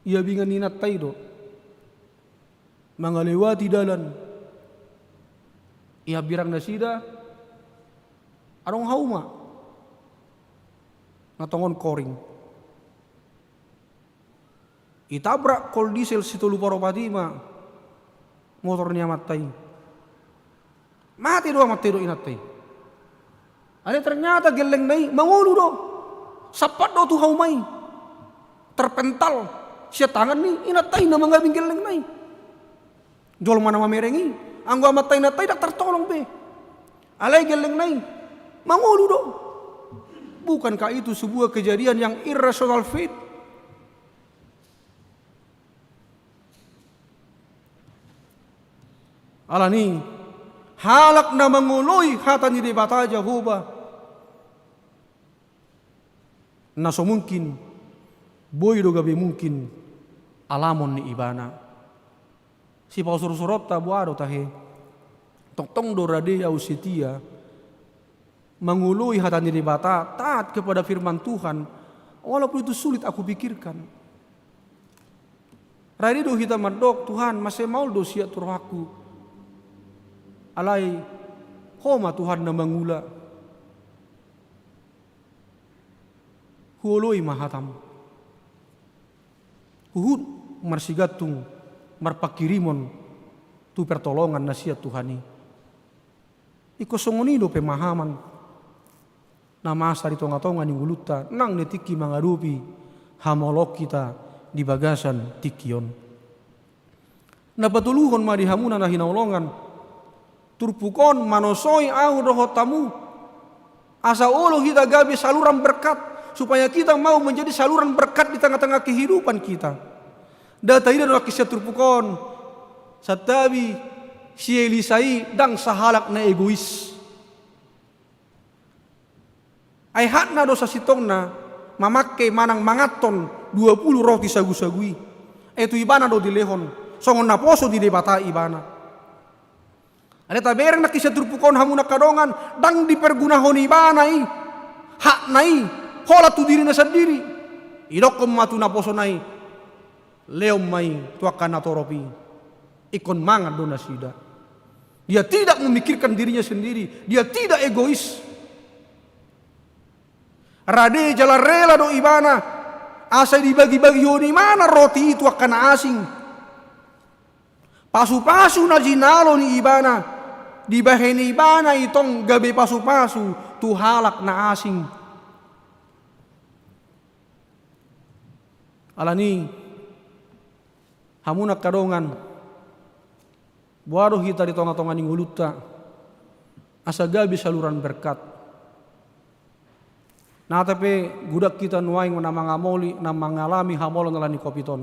Iabingan ni inanta i do mangalewati dalan. Ihambirang nasida, adong hauma na tongon koring. Itabrak kol diesel sitolu paropat i ma motor ni amanta i. Mate do amanta i dohot inanta i. Alai ternyata gellengna i mangolu do. Sampat do tu hauma i. Terpental sian tangan ni inanta i na mangabing gellengna i. Jolma na mamereng i, anggo amanta inanta i ndang tartolong be. Alai gellengna i mangolu do. Bukankah itu sebuah kejadian yang irrational faith? Alani, halak na mangoloi hata ni Debata Jahowa, Na so mungkin, boi do gabe mungkin alamon ni ibana. Sipausur-usuronta boha do tahe? Tongtong do rade ahu setia mangoloi hata ni Debata, taat kepada firman Tuhan, walaupun itu sulit aku pikirkan. Rade do hita mandok, Tuhan, mase maol do siat tu rohangku. Alai Ho ma Tuhan na mangula. Huoloi ma hatam. Huhut marsigantung, marpanghirimon tu pertolongan na sian Tuhan i. Ingkon songon i do pemahaman na masa di tonga-tonga ni ngolunta nang di tingki mangadopi hamaolon hita di bagasan tingki on. Na patoluhon ma di hamuna na hinaholongan, turpuk on manosoi ahu dohot hamu, asa olo hita gabe saluran berkat, supaya kita mau menjadi saluran berkat di tengah-tengah kehidupan kita. Nda taida do nangkin sian turpuk on, santabi si Elisa i ndang sahalak na egois. Ai hakna do sasintongna mamangke manang manganhon dua pulu roti sagu-sagu i. Ai tu ibana do dilehon, songon naposo ni Debata ibana. Alai tabereng nangkin sian turpuk on hamu angka dongan, ndang dipergunahon ibana i, hakna i, holan tu dirina sandiri. Idokkon ma tu naposona i, lehon ma i tu angka na torop i. Ingkon mangan do nasida. Dia tidak memikirkan dirinya sendiri, dia tidak egois. Rade jala rela do ibana, asa dibagi-bagihon ibana roti i tu angka na asing. Pasu-pasu na jinalo ni ibana, dibahen ibana i tong gabe pasu-pasu tu halak na asing. Alani, hamu angka dongan, boha do hita di tonga-tonga ni ngolunta, asa gabe saluran berkat. Nang pe godang hita nuaeng na mangamoli, na mangalami hamaolon alani covid on.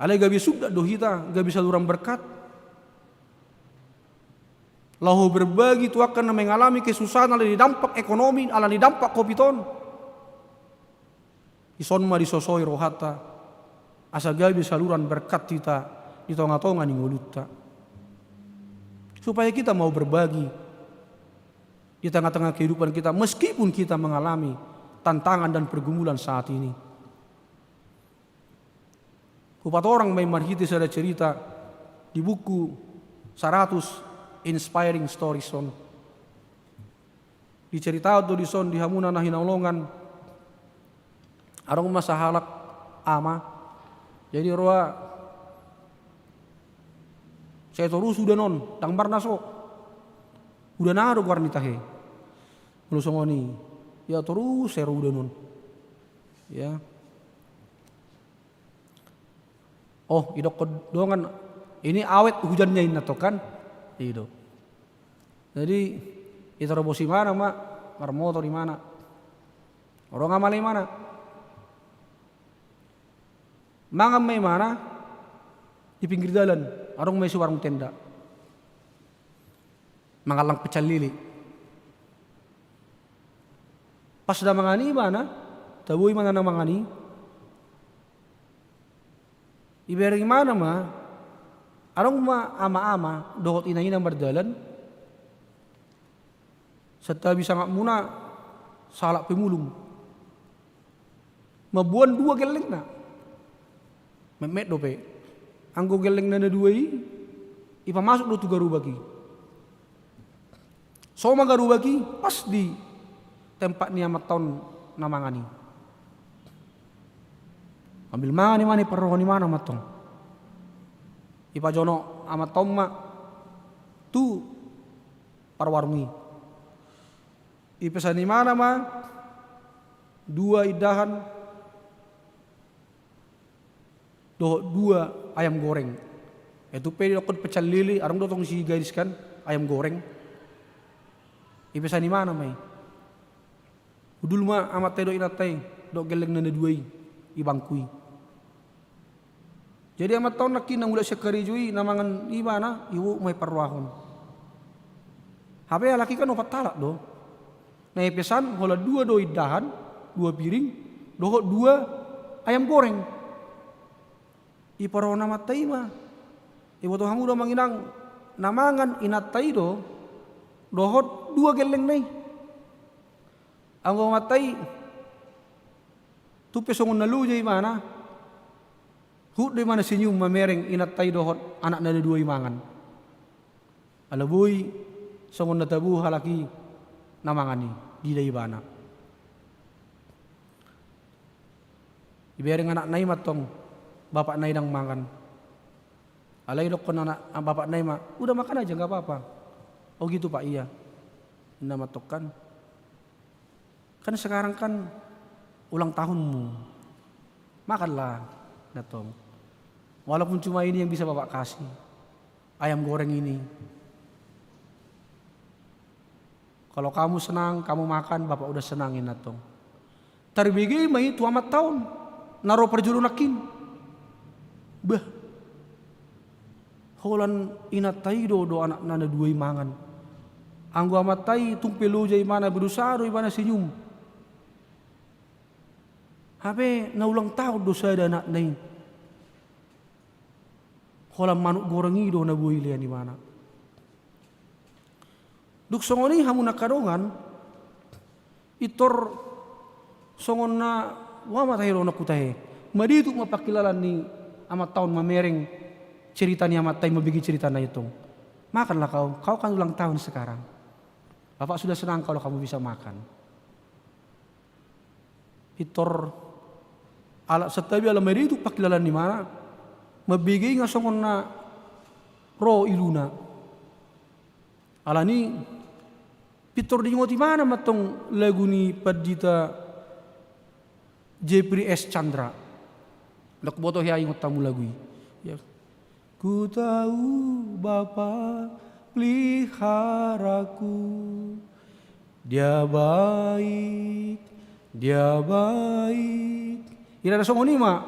Alai gabe sundat do hita, gabe saluran berkat. Laho berbagi tu angka na mengalami kesusahan alani dampak ekonomi, alani dampak covid on. Dison ma disosoi rohanta, asa gabe saluran berkat hita di tonga-tonga ni ngolunta. Supaya kita mau berbagi di tengah-tengah kehidupan kita, meskipun kita mengalami tantangan dan pergumulan saat ini. Hupatorang ma i marhite sada cerita di buku Saratus Inspiring Stories on. Diceritahon do dison di hamuna na hinaholongan, adong ma sahalak ama. Jadi roa, sai torus udan on, ndang marnaso. Udan aha do goar ni tahe? Molo songon i, ia torus sai ro udan on. Ya. Oh, idokkon dongan, ini awet hujannya, inna tong kan? I do. Jadi, diterobos imana ma, marmotor imana. Adong ama, lae, imana. Mangan ma imana di pinggir dalan, adong ma isi warung tenda. Mangallang pecel lele. Pas na mangan i ibana, tabo imana na mangan i. Dibereng imana ma, adong ma ama-ama dohot ina-ina mardalan. Santabi sangapmuna sahalak pemulung. Mamboan dua gellengna. Metmet dope. Anggo gellengna na dua i, ipamasuk do tu garubak i. So ma garubak i, pas di tempat ni amanta on na mangan i. Sambil mangan i ma, iparrohahon imana ma tong. Ipajonok amanta on ma tu parwarung i. Ipesan imana ma dua indahan dohot dua ayam goreng. Ai tung pe didokkon pecel lele, adong do tong sigariskan ayam goreng. Ipesan imana ma i. Hundul ma amanta i dohot inanta i dohot gellengna na dua i di bangku i. Jadi amanta on nangkin na mulak sian karejo i, na mangan ibana, iboan ma i parrohahon. Hape halak i kan opat halak do. Na ipesan holan dua do indahan, dua piring, dohot dua ayam goreng. Iparorot amanta i ma. Iboto hamu do amang inang, na mangan inanta i do, dohot dua gellengna i. Anggo amanta i, tung pe songon na loja ibana, huhut do ibana senyum mamereng inanta i dohot anakna na dua i mangan. Ala boi songon na tabo halak i na mangan i, diida ibana. Ibereng anakna i mantong, bapakna i ndang mangan. Alai idokkon anak, bapakna i ma, "Udah makan aja, nggak apa-apa." "Oh gitu, Pak, iya." Inna mantong kan. "Kan sekarang kan ulang tahunmu. Makanlah, Natong. Walaupun cuma ini yang bisa Bapak kasih. Ayam goreng ini. Kalau kamu senang, kamu makan, Bapak udah senang ini, Natong." Tarbege ma i tu amanta on, na ro parjolo nangkin. Bah. Holan inanta i do dohot anakna na dua i mangan. Anggo amanta i tung pe loja ibana, berusaha do ibana senyum. Hape na ulang tahun do sada anakna i. Holan manuk goreng i do na boi lean ibana. Dung songon i hamu na angka dongan, pintor songon na, ua ma tahe do na hutahe. Madituk ma pangkilalaan ni amanta on mamereng cerita ni amanta i, mambege ceritana i tong. "Makanlah kau, kau kan ulang tahun sekarang. Bapak sudah senang kalau kamu bisa makan." Pintor, ala santabi ala madituk pangkilalaan ni ibana, mambege i nga songon na ro iluna. Alani pintor diingot ibana mantong lagu ni Pandita Jeffrey S Chandra. Ndang huboto hea ingot hamu lagu i. Ya. Ku tahu Bapa peliharaku, Dia baik, Dia baik. Ira na songon i ma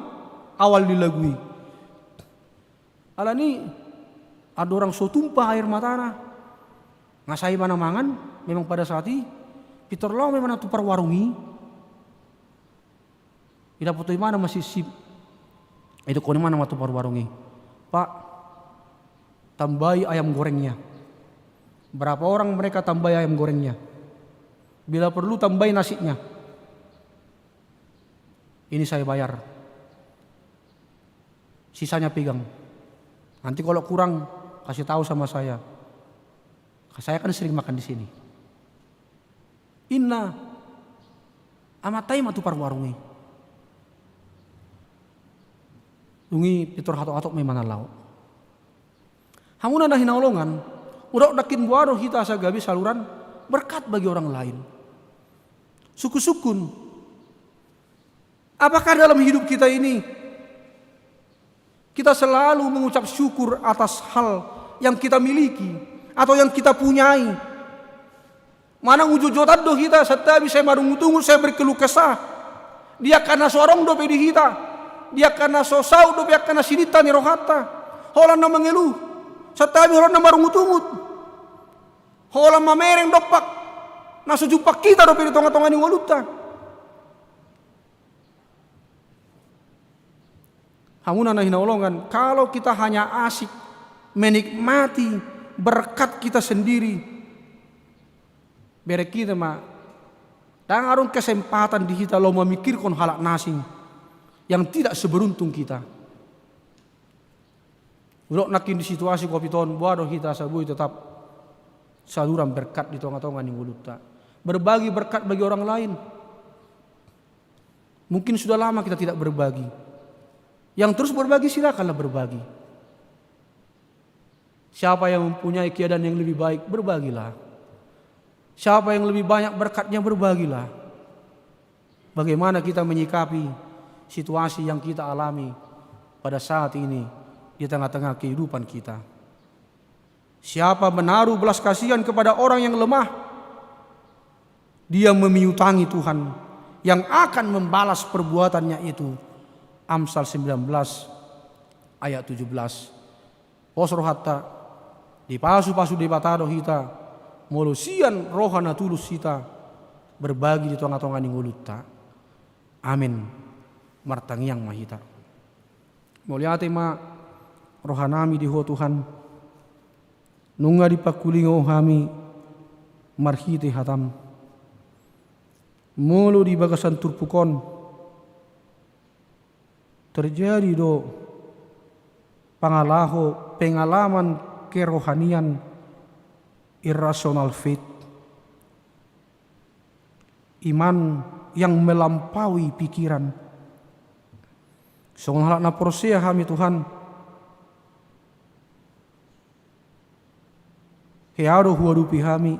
awal ni lagu i. Alani andorang so tumpah air matana, nga sae ibana mangan, memang pada saat i, pintor laho ma ibana tu parwarung i. Idapothon ibana ma sipsip. Idokkon ibana ma tu parwarung i, "Pak, tambahi ayam gorengnya. Berapa orang mereka, tambahi ayam gorengnya. Bila perlu tambahi nasinya. Ini saya bayar. Sisanya pegang. Nanti kalau kurang, kasih tahu sama saya. Saya kan sering makan di sini." Inna amanta i ma tu parwarung i. Dung i pintor hatop-hatop ma ibana laho. Hamuna na hinaholongan, molo nangkin boha do hita asa gabe saluran berkat bagi orang lain. Sungkun-sungkun. Apakah dalam hidup kita ini, kita selalu mengucap syukur atas hal yang kita miliki atau yang kita punyai? Manang ujot-ujotan do hita santabi sai marungut-ungut, sai berkeluh kesah di angka na so adong dope di hita, di angka na so saut dope angka na sininta ni rohanta, holan na mangeluh, santabi holan na marungut-ungut, holan mamereng dompak na so jumpang hita dope di tonga-tonga ni ngolunta. Hamuna na hinaholongan, kalau kita hanya asik menikmati berkat kita sendiri, bereng hita ma, ndang adong kesempatan di hita laho mamikirkon halak na asing yang tidak seberuntung kita. Molo nangkin di situasi Covid on, boha do hita asa boi tetap saluran berkat di tonga-tonga ni ngolunta. Berbagi berkat bagi orang lain. Mungkin sudah lama kita tidak berbagi. Yang terus berbagi, silakanlah berbagi. Siapa yang mempunyai keadaan yang lebih baik, berbagilah. Siapa yang lebih banyak berkatnya, berbagilah. Bagaimana kita menyikapi situasi yang kita alami pada saat ini di tengah-tengah kehidupan kita? Siapa menaruh belas kasihan kepada orang yang lemah, dia memiutangi Tuhan yang akan membalas perbuatannya itu. Amsal sembilan belas ayat tujuh belas. Pos rohanta, dipasu-pasu Debata do hita, molo sian roha na tulus hita berbagi di tonga-tonga ni ngolunta. Amen. Martangiang ma hita. Mauliate ma rohanami di Ho Tuhan, nunga dipangkulingo hami marhite hataM. Molo di bagasan turpuk on terjadi do pangalaho pengalaman kerohanian, irrational faith, iman yang melampaui pikiran. Songon halak na porsea hami Tuhan, hea do huadopi hami.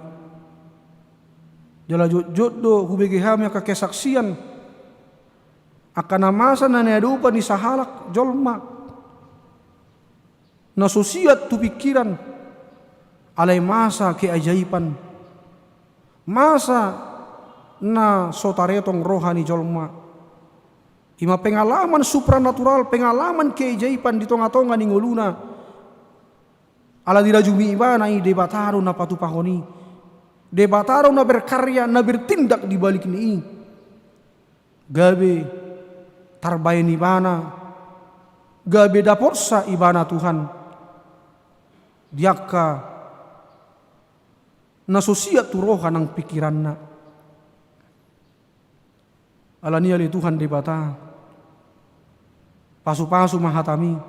Jala jotjot do hubege hami angka kesaksian, angka na masa na niadopan ni sahalak jolma na so siat tu pikiran, alai masa keajaiban, masa na so taretong roha ni jolma. Ima pengalaman supranatural, pengalaman keajaiban di tonga-tonga ni ngoluna. Ala dirajumi ibana i, Debata do na patupahon i. Debata do na berkarya, na bertindak di balik ni i. Gabe tarbaen ibana, gabe dapotsa ibana Tuhan di angka na so siat tu roha nang pikiranna. Alani i ale Tuhan Debata, pasu-pasu ma hataMi,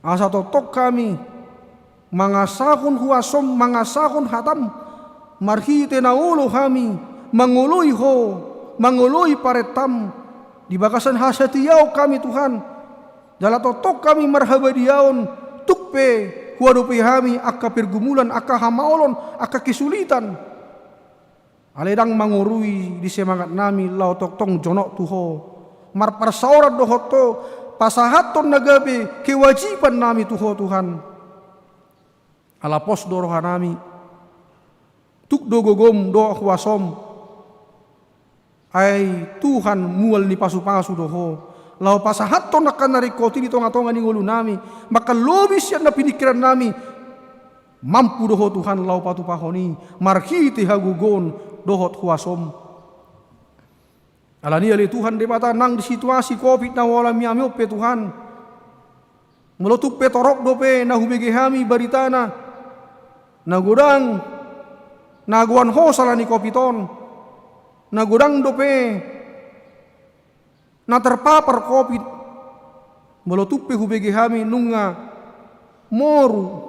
asa tongtong hami mangasahon huasoM, mangasahon hataM, marhite na olo hami mangoloi Ho, mangoloi parentaM, di bagasan hasatiaon hami Tuhan, jala tongtong hami marhabadiaon, tung pe huadopi hami angka pergumulan, angka hamaolon, angka kesulitan. Alai ndang mangorui di semangatnami laho tongtong jonok tu Ho, marparsaoran dohot Ho, pasahathon na gabe kewajibannami tu Ho Tuhan. Ala pos do rohanami, tuk do gogoM dohot huasoM. Ai Tuhan mual ni pasu-pasu do Ho, laho pasahathon angka na ringkot i di tonga-tonga ni ngolunami, mangkalobi sian na piningkirannami. Mampu do Ho Tuhan laho patupahon i marhite hagogoon dohot huasoM. Alani i ale Tuhan Debata, nang di situasi covid na hualami hami on pe Tuhan, molo tung pe torop dope na hubege hami baritana, na godang na goan hosa ala ni covid on, na godang dope na terpapar covid. Molo tung pe hubege hami nunga moru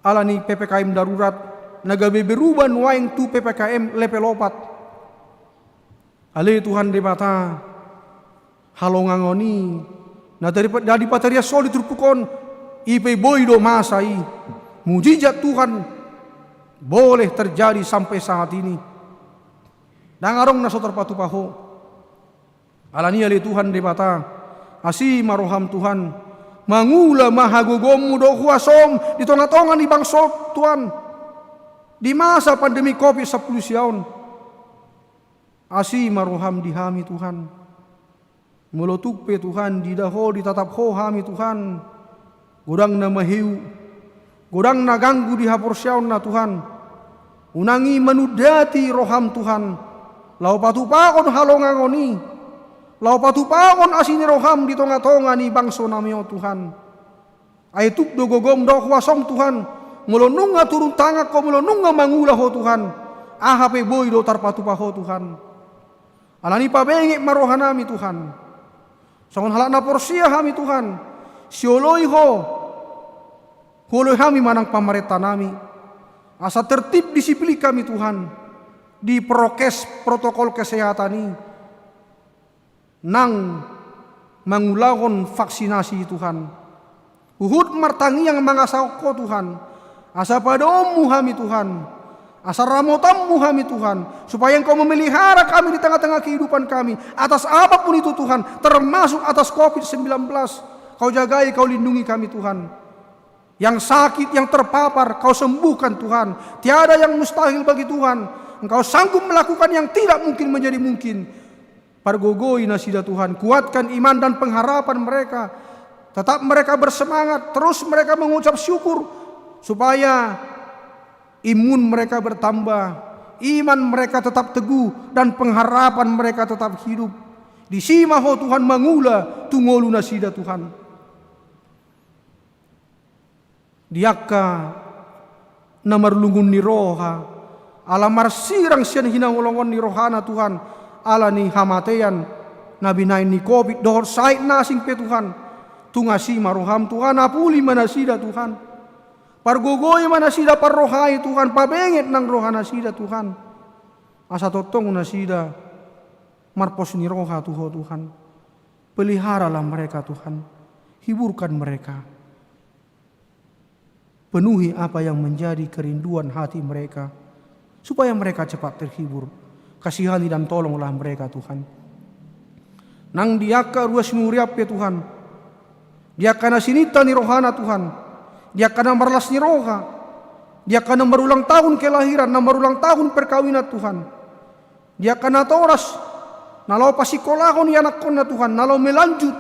ala ni P P K M darurat, na gabe berubah nuaeng tu P P K M level opat. Ale Tuhan Debata, halongangan i na tari-, na dipatariashon di turpuk on, i pe boi do masa i. Mujizat Tuhan boleh terjadi sampai saat ini. Ndang adong na so tarpatupa Ho. Alani i ale Tuhan Debata, asi ma roham Tuhan, mangula ma hagogoonmu dohot huasom di tonga-tonga ni bangso Tuhan, di masa pandemi covid sampulu sia on. Asi ma roham di hami Tuhan. Molo tung pe Tuhan diida Ho, ditatap Ho hami Tuhan, godang na maheu, godang na ganggu di haporseaonna Tuhan, unang i manundati roham Tuhan, laho patupahon halongangan i, laho patupahon asi ni roham di tonga-tonga ni bangso nami on Tuhan. Ai tuk do gogom dohot huasom Tuhan, molo nunga turun tangan Ho, molo nunga mangula Ho Tuhan, aha pe boi do tarpatupa Ho Tuhan. Alani i pabenget ma rohanami Tuhan. Songon halak na porsea hami Tuhan, sioloi Ho, huoloi hami ma nang pamarentanami, asa tertib disiplin hami Tuhan, di prokes, protokol kesehatan i, nang mangulahon vaksinasi Tuhan. Huhut martangiang mangasahon Ho Tuhan, asa padaonmu hami Tuhan, asa ramotanmu hami Tuhan, supaya Engkau memelihara kami di tengah-tengah kehidupan kami, atas apa pun itu Tuhan, termasuk atas covid sembilan belas. Kau jagai, Kau lindungi kami Tuhan. Yang sakit, yang terpapar, Kau sembuhkan Tuhan. Tiada yang mustahil bagi Tuhan. Engkau sanggup melakukan yang tidak mungkin menjadi mungkin. Pargogoi nasida Tuhan, kuatkan iman dan pengharapan mereka. Tetap mereka bersemangat, terus mereka mengucap syukur, supaya imun mereka bertambah, Iman mereka tetap teguh dan pengharapan mereka tetap hidup. Disi ma Ho Tuhan mangula tu ngolunasida, Tuhan. Di angka na marlungun ni roha, ala marsirang sian hinaholongan ni rohana, Tuhan, ala ni hamatean na binahen ni covid dohot sahit na asing pe, Tuhan. Tung asi ma roham, Tuhan, apuli ma nasida, Tuhan. Pargogoi ma nasida, parrohai, Tuhan, pabenget nang rohanasida, Tuhan. Asa tongtong nasida marpos ni roha tu Ho, Tuhan. Peliharalah mereka, Tuhan. Hiburkan mereka. Penuhi apa yang menjadi kerinduan hati mereka, supaya mereka cepat terhibur. Kasihani dan tolonglah mereka, Tuhan. Nang di angka ruas ni huriam pe, Tuhan. Di angka na sininta ni rohana, Tuhan. Di angka na marlas ni roha. Di angka na marulang tahun kelahiran, na marulang tahun perkawinan, Tuhan. Di angka natoras, na laho pasikolahon i anakkonna, Tuhan, na laho melanjut,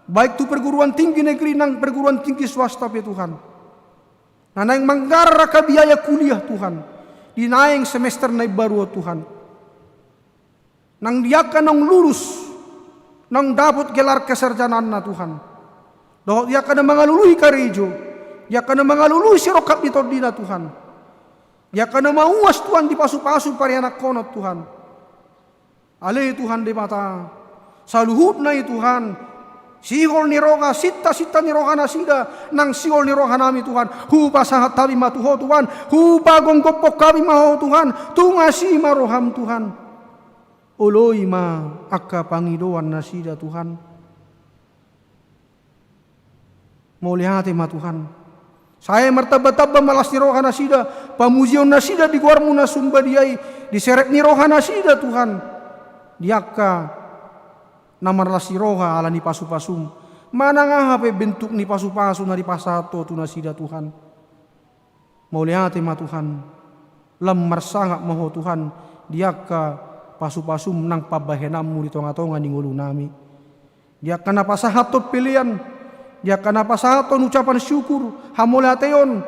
baik tu perguruan tinggi negeri nang perguruan tinggi swasta pe, Tuhan. Na naeng manggarar angka biaya kuliah, Tuhan, di naeng semester na imbaru on, Tuhan. Nang di angka naung lulus, naung dapot gelar kesarjanaanna, Tuhan. Dohot di angka na mangalului karejo, di angka na mangalului sirongkap ni tondina, Tuhan. Di angka na mauas, Tuhan, dipasupasu parianakhonon, Tuhan. Ale Tuhan Debata, saluhutna i, Tuhan, sihol ni roha, sinta-sinta ni rohanasida, nang sihol ni rohanami, Tuhan. Hupasahat hami ma tu Ho, Tuhan. Hupagomgophon hami ma Ho, Tuhan. Tung asi ma roham, Tuhan. Oloi ma angka pangidoannasida, Tuhan. Mauliate ma, Tuhan. Sae martamba-tamba ma las ni rohanasida, pamujionnasida di goarmu na sumbadia i, di serep ni rohanasida, Tuhan. Di angka na marlas ni roha ala ni pasu-pasum. Manang aha pe bentuk ni pasu-pasu na dipasahat Ho tu nasida, Tuhan. Mauliate ma, Tuhan. Lam marsangap ma Ho, Tuhan, di angka pasu-pasum nang pambahenanmu di tonga-tonga ni ngolunami. Di angka na pasahathon pelean, di angka na pasahathon ucapan syukur, hamauliateon,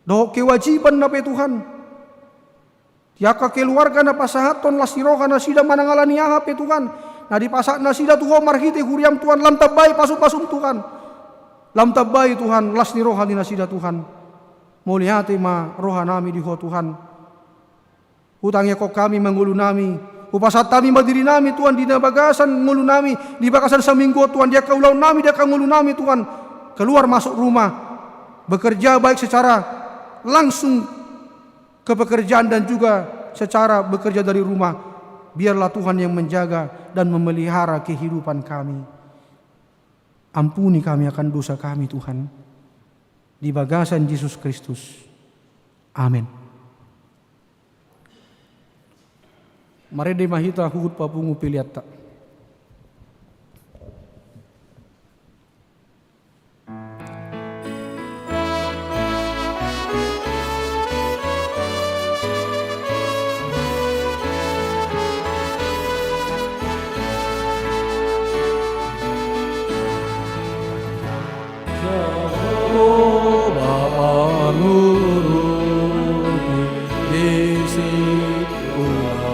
dohot kewajibanna pe, Tuhan. Di angka keluarga na pasahathon las ni rohanasida manang ala ni aha pe, Tuhan, na dipasahat nasida tu Ho marhite huriam, Tuhan, lam tambai pasu-pasum, Tuhan. Lam tambai, Tuhan, las ni roha ni nasida, Tuhan. Mauliate ma rohanami di Ho, Tuhan. Hutangiangkon hami ma ngolunami. Hupasahat hami ma dirinami, Tuhan, di na bagasan ngolunami, di bagasan saminggu on, Tuhan, di angka ulaonnami, di angka ngolunami, Tuhan. Keluar masuk rumah, bekerja baik secara langsung ke pekerjaan dan juga secara bekerja dari rumah. Biarlah Tuhan yang menjaga dan memelihara kehidupan kami. Ampuni kami akan dosa kami, Tuhan, di bagasan Jesus Kristus. Amen. Marende ma hita huhut papungu peleanta. Jahowa mangurupi di sikola.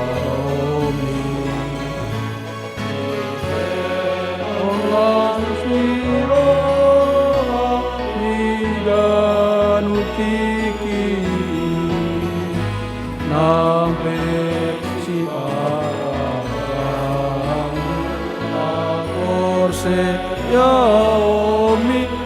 Olas ni roha di ganup tingki, nang pe siparangan haporseaonmi.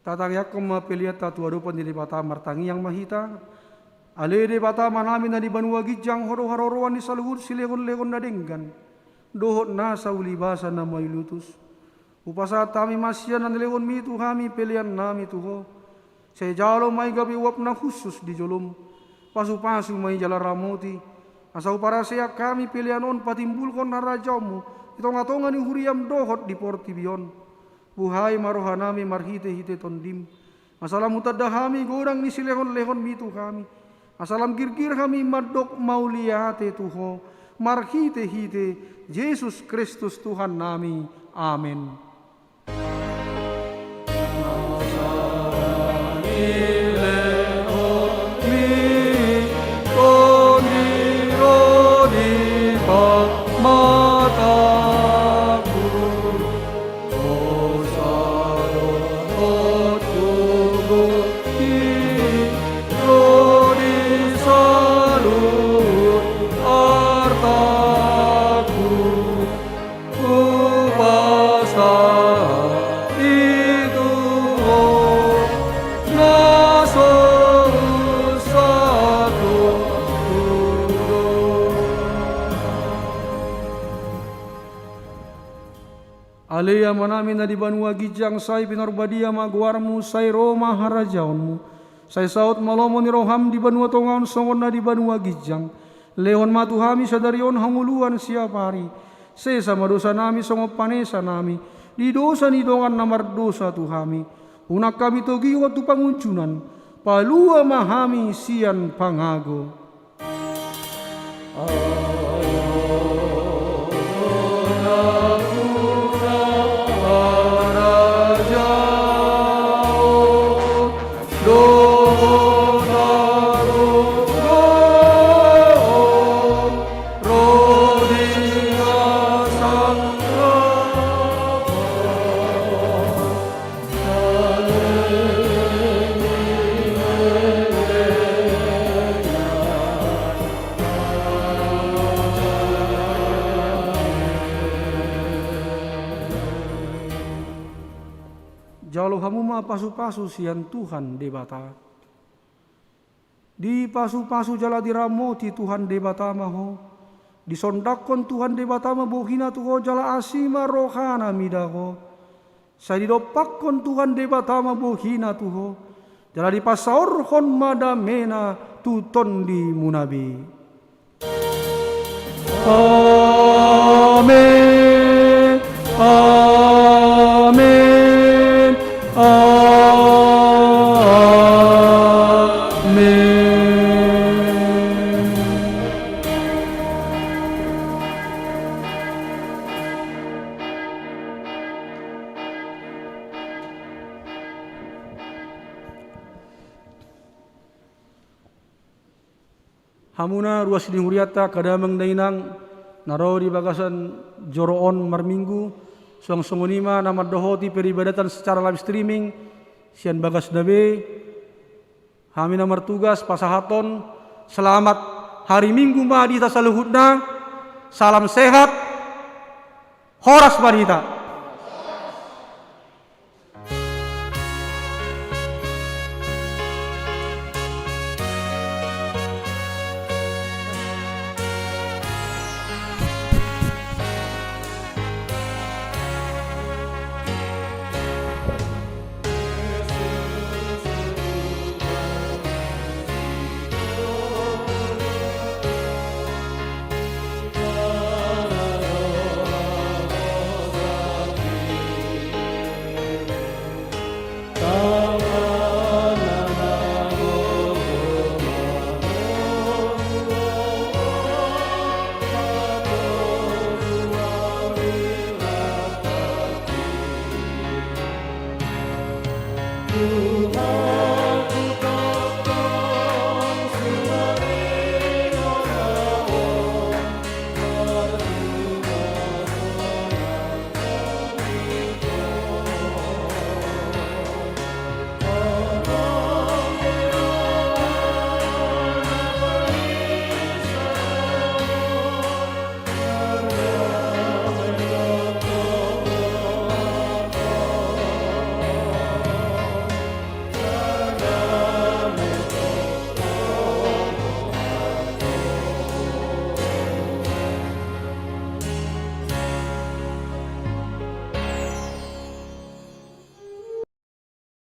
Tatangiangkon ma peleanta tu adopan ni Debata. Martangiang ma hita. Ale Debata Amanami na di banua ginjang, Ho do haroroan ni saluhut silehonlehon na denggan dohot nasa ulibasa na mauliutus. Hupasahat hami ma sian na nilehonmi tu hami peleannami tu Ho. Sai jalo ma i gabe uap na hushus di jolom. Pasupasu ma i jala ramoti, asa huparaseak hami pelean on patimbulhon harajaonmu di tongatonga ni huriam dohot di portibi on. Buhai ma rohanami marhitehite Tondim, asa lam hutanda hami godang ni silehonlehonmi tu hami, asa lam girgir hami mandok mauliate tu Ho, marhitehite Jesus Kristus Tuhannami. Amen. Ale Amanami na di banua ginjang, sai pinarbadia ma goarmu, sai ro ma harajaonmu, sai saut ma lomo ni roham di banua tonga on songon na di banua ginjang. Lehon ma tu hami sadari on hangoluan siapari. Sesa ma dosanami songon panesanami di dosa ni dongan na mardosa tu hami. Unang hami togihon tu pangunjunan, palua ma hami sian pangago. Jalo hamu ma pasupasu sian Tuhan Debata. Dipasupasu jala diramoti Tuhan Debata ma ho. Disondangkon Tuhan Debata ma bohina tu ho jala asi ma rohana mida ho. Sai didompakkon Tuhan Debata ma bohina tu ho, jala dipasaorhon ma damena tu tondimuna be. Amen. Amen. Amen. Hamuna ruas ni hurianta, angka damang dainang na ro di bagasan joro on marminggu, suang songon i ma na mandohoti peribadatan secara live streaming sian bagasna be. Hami na martugas pasahathon selamat hari Minggu ma di hita saluhutna. Salam sehat, horas ma di hita.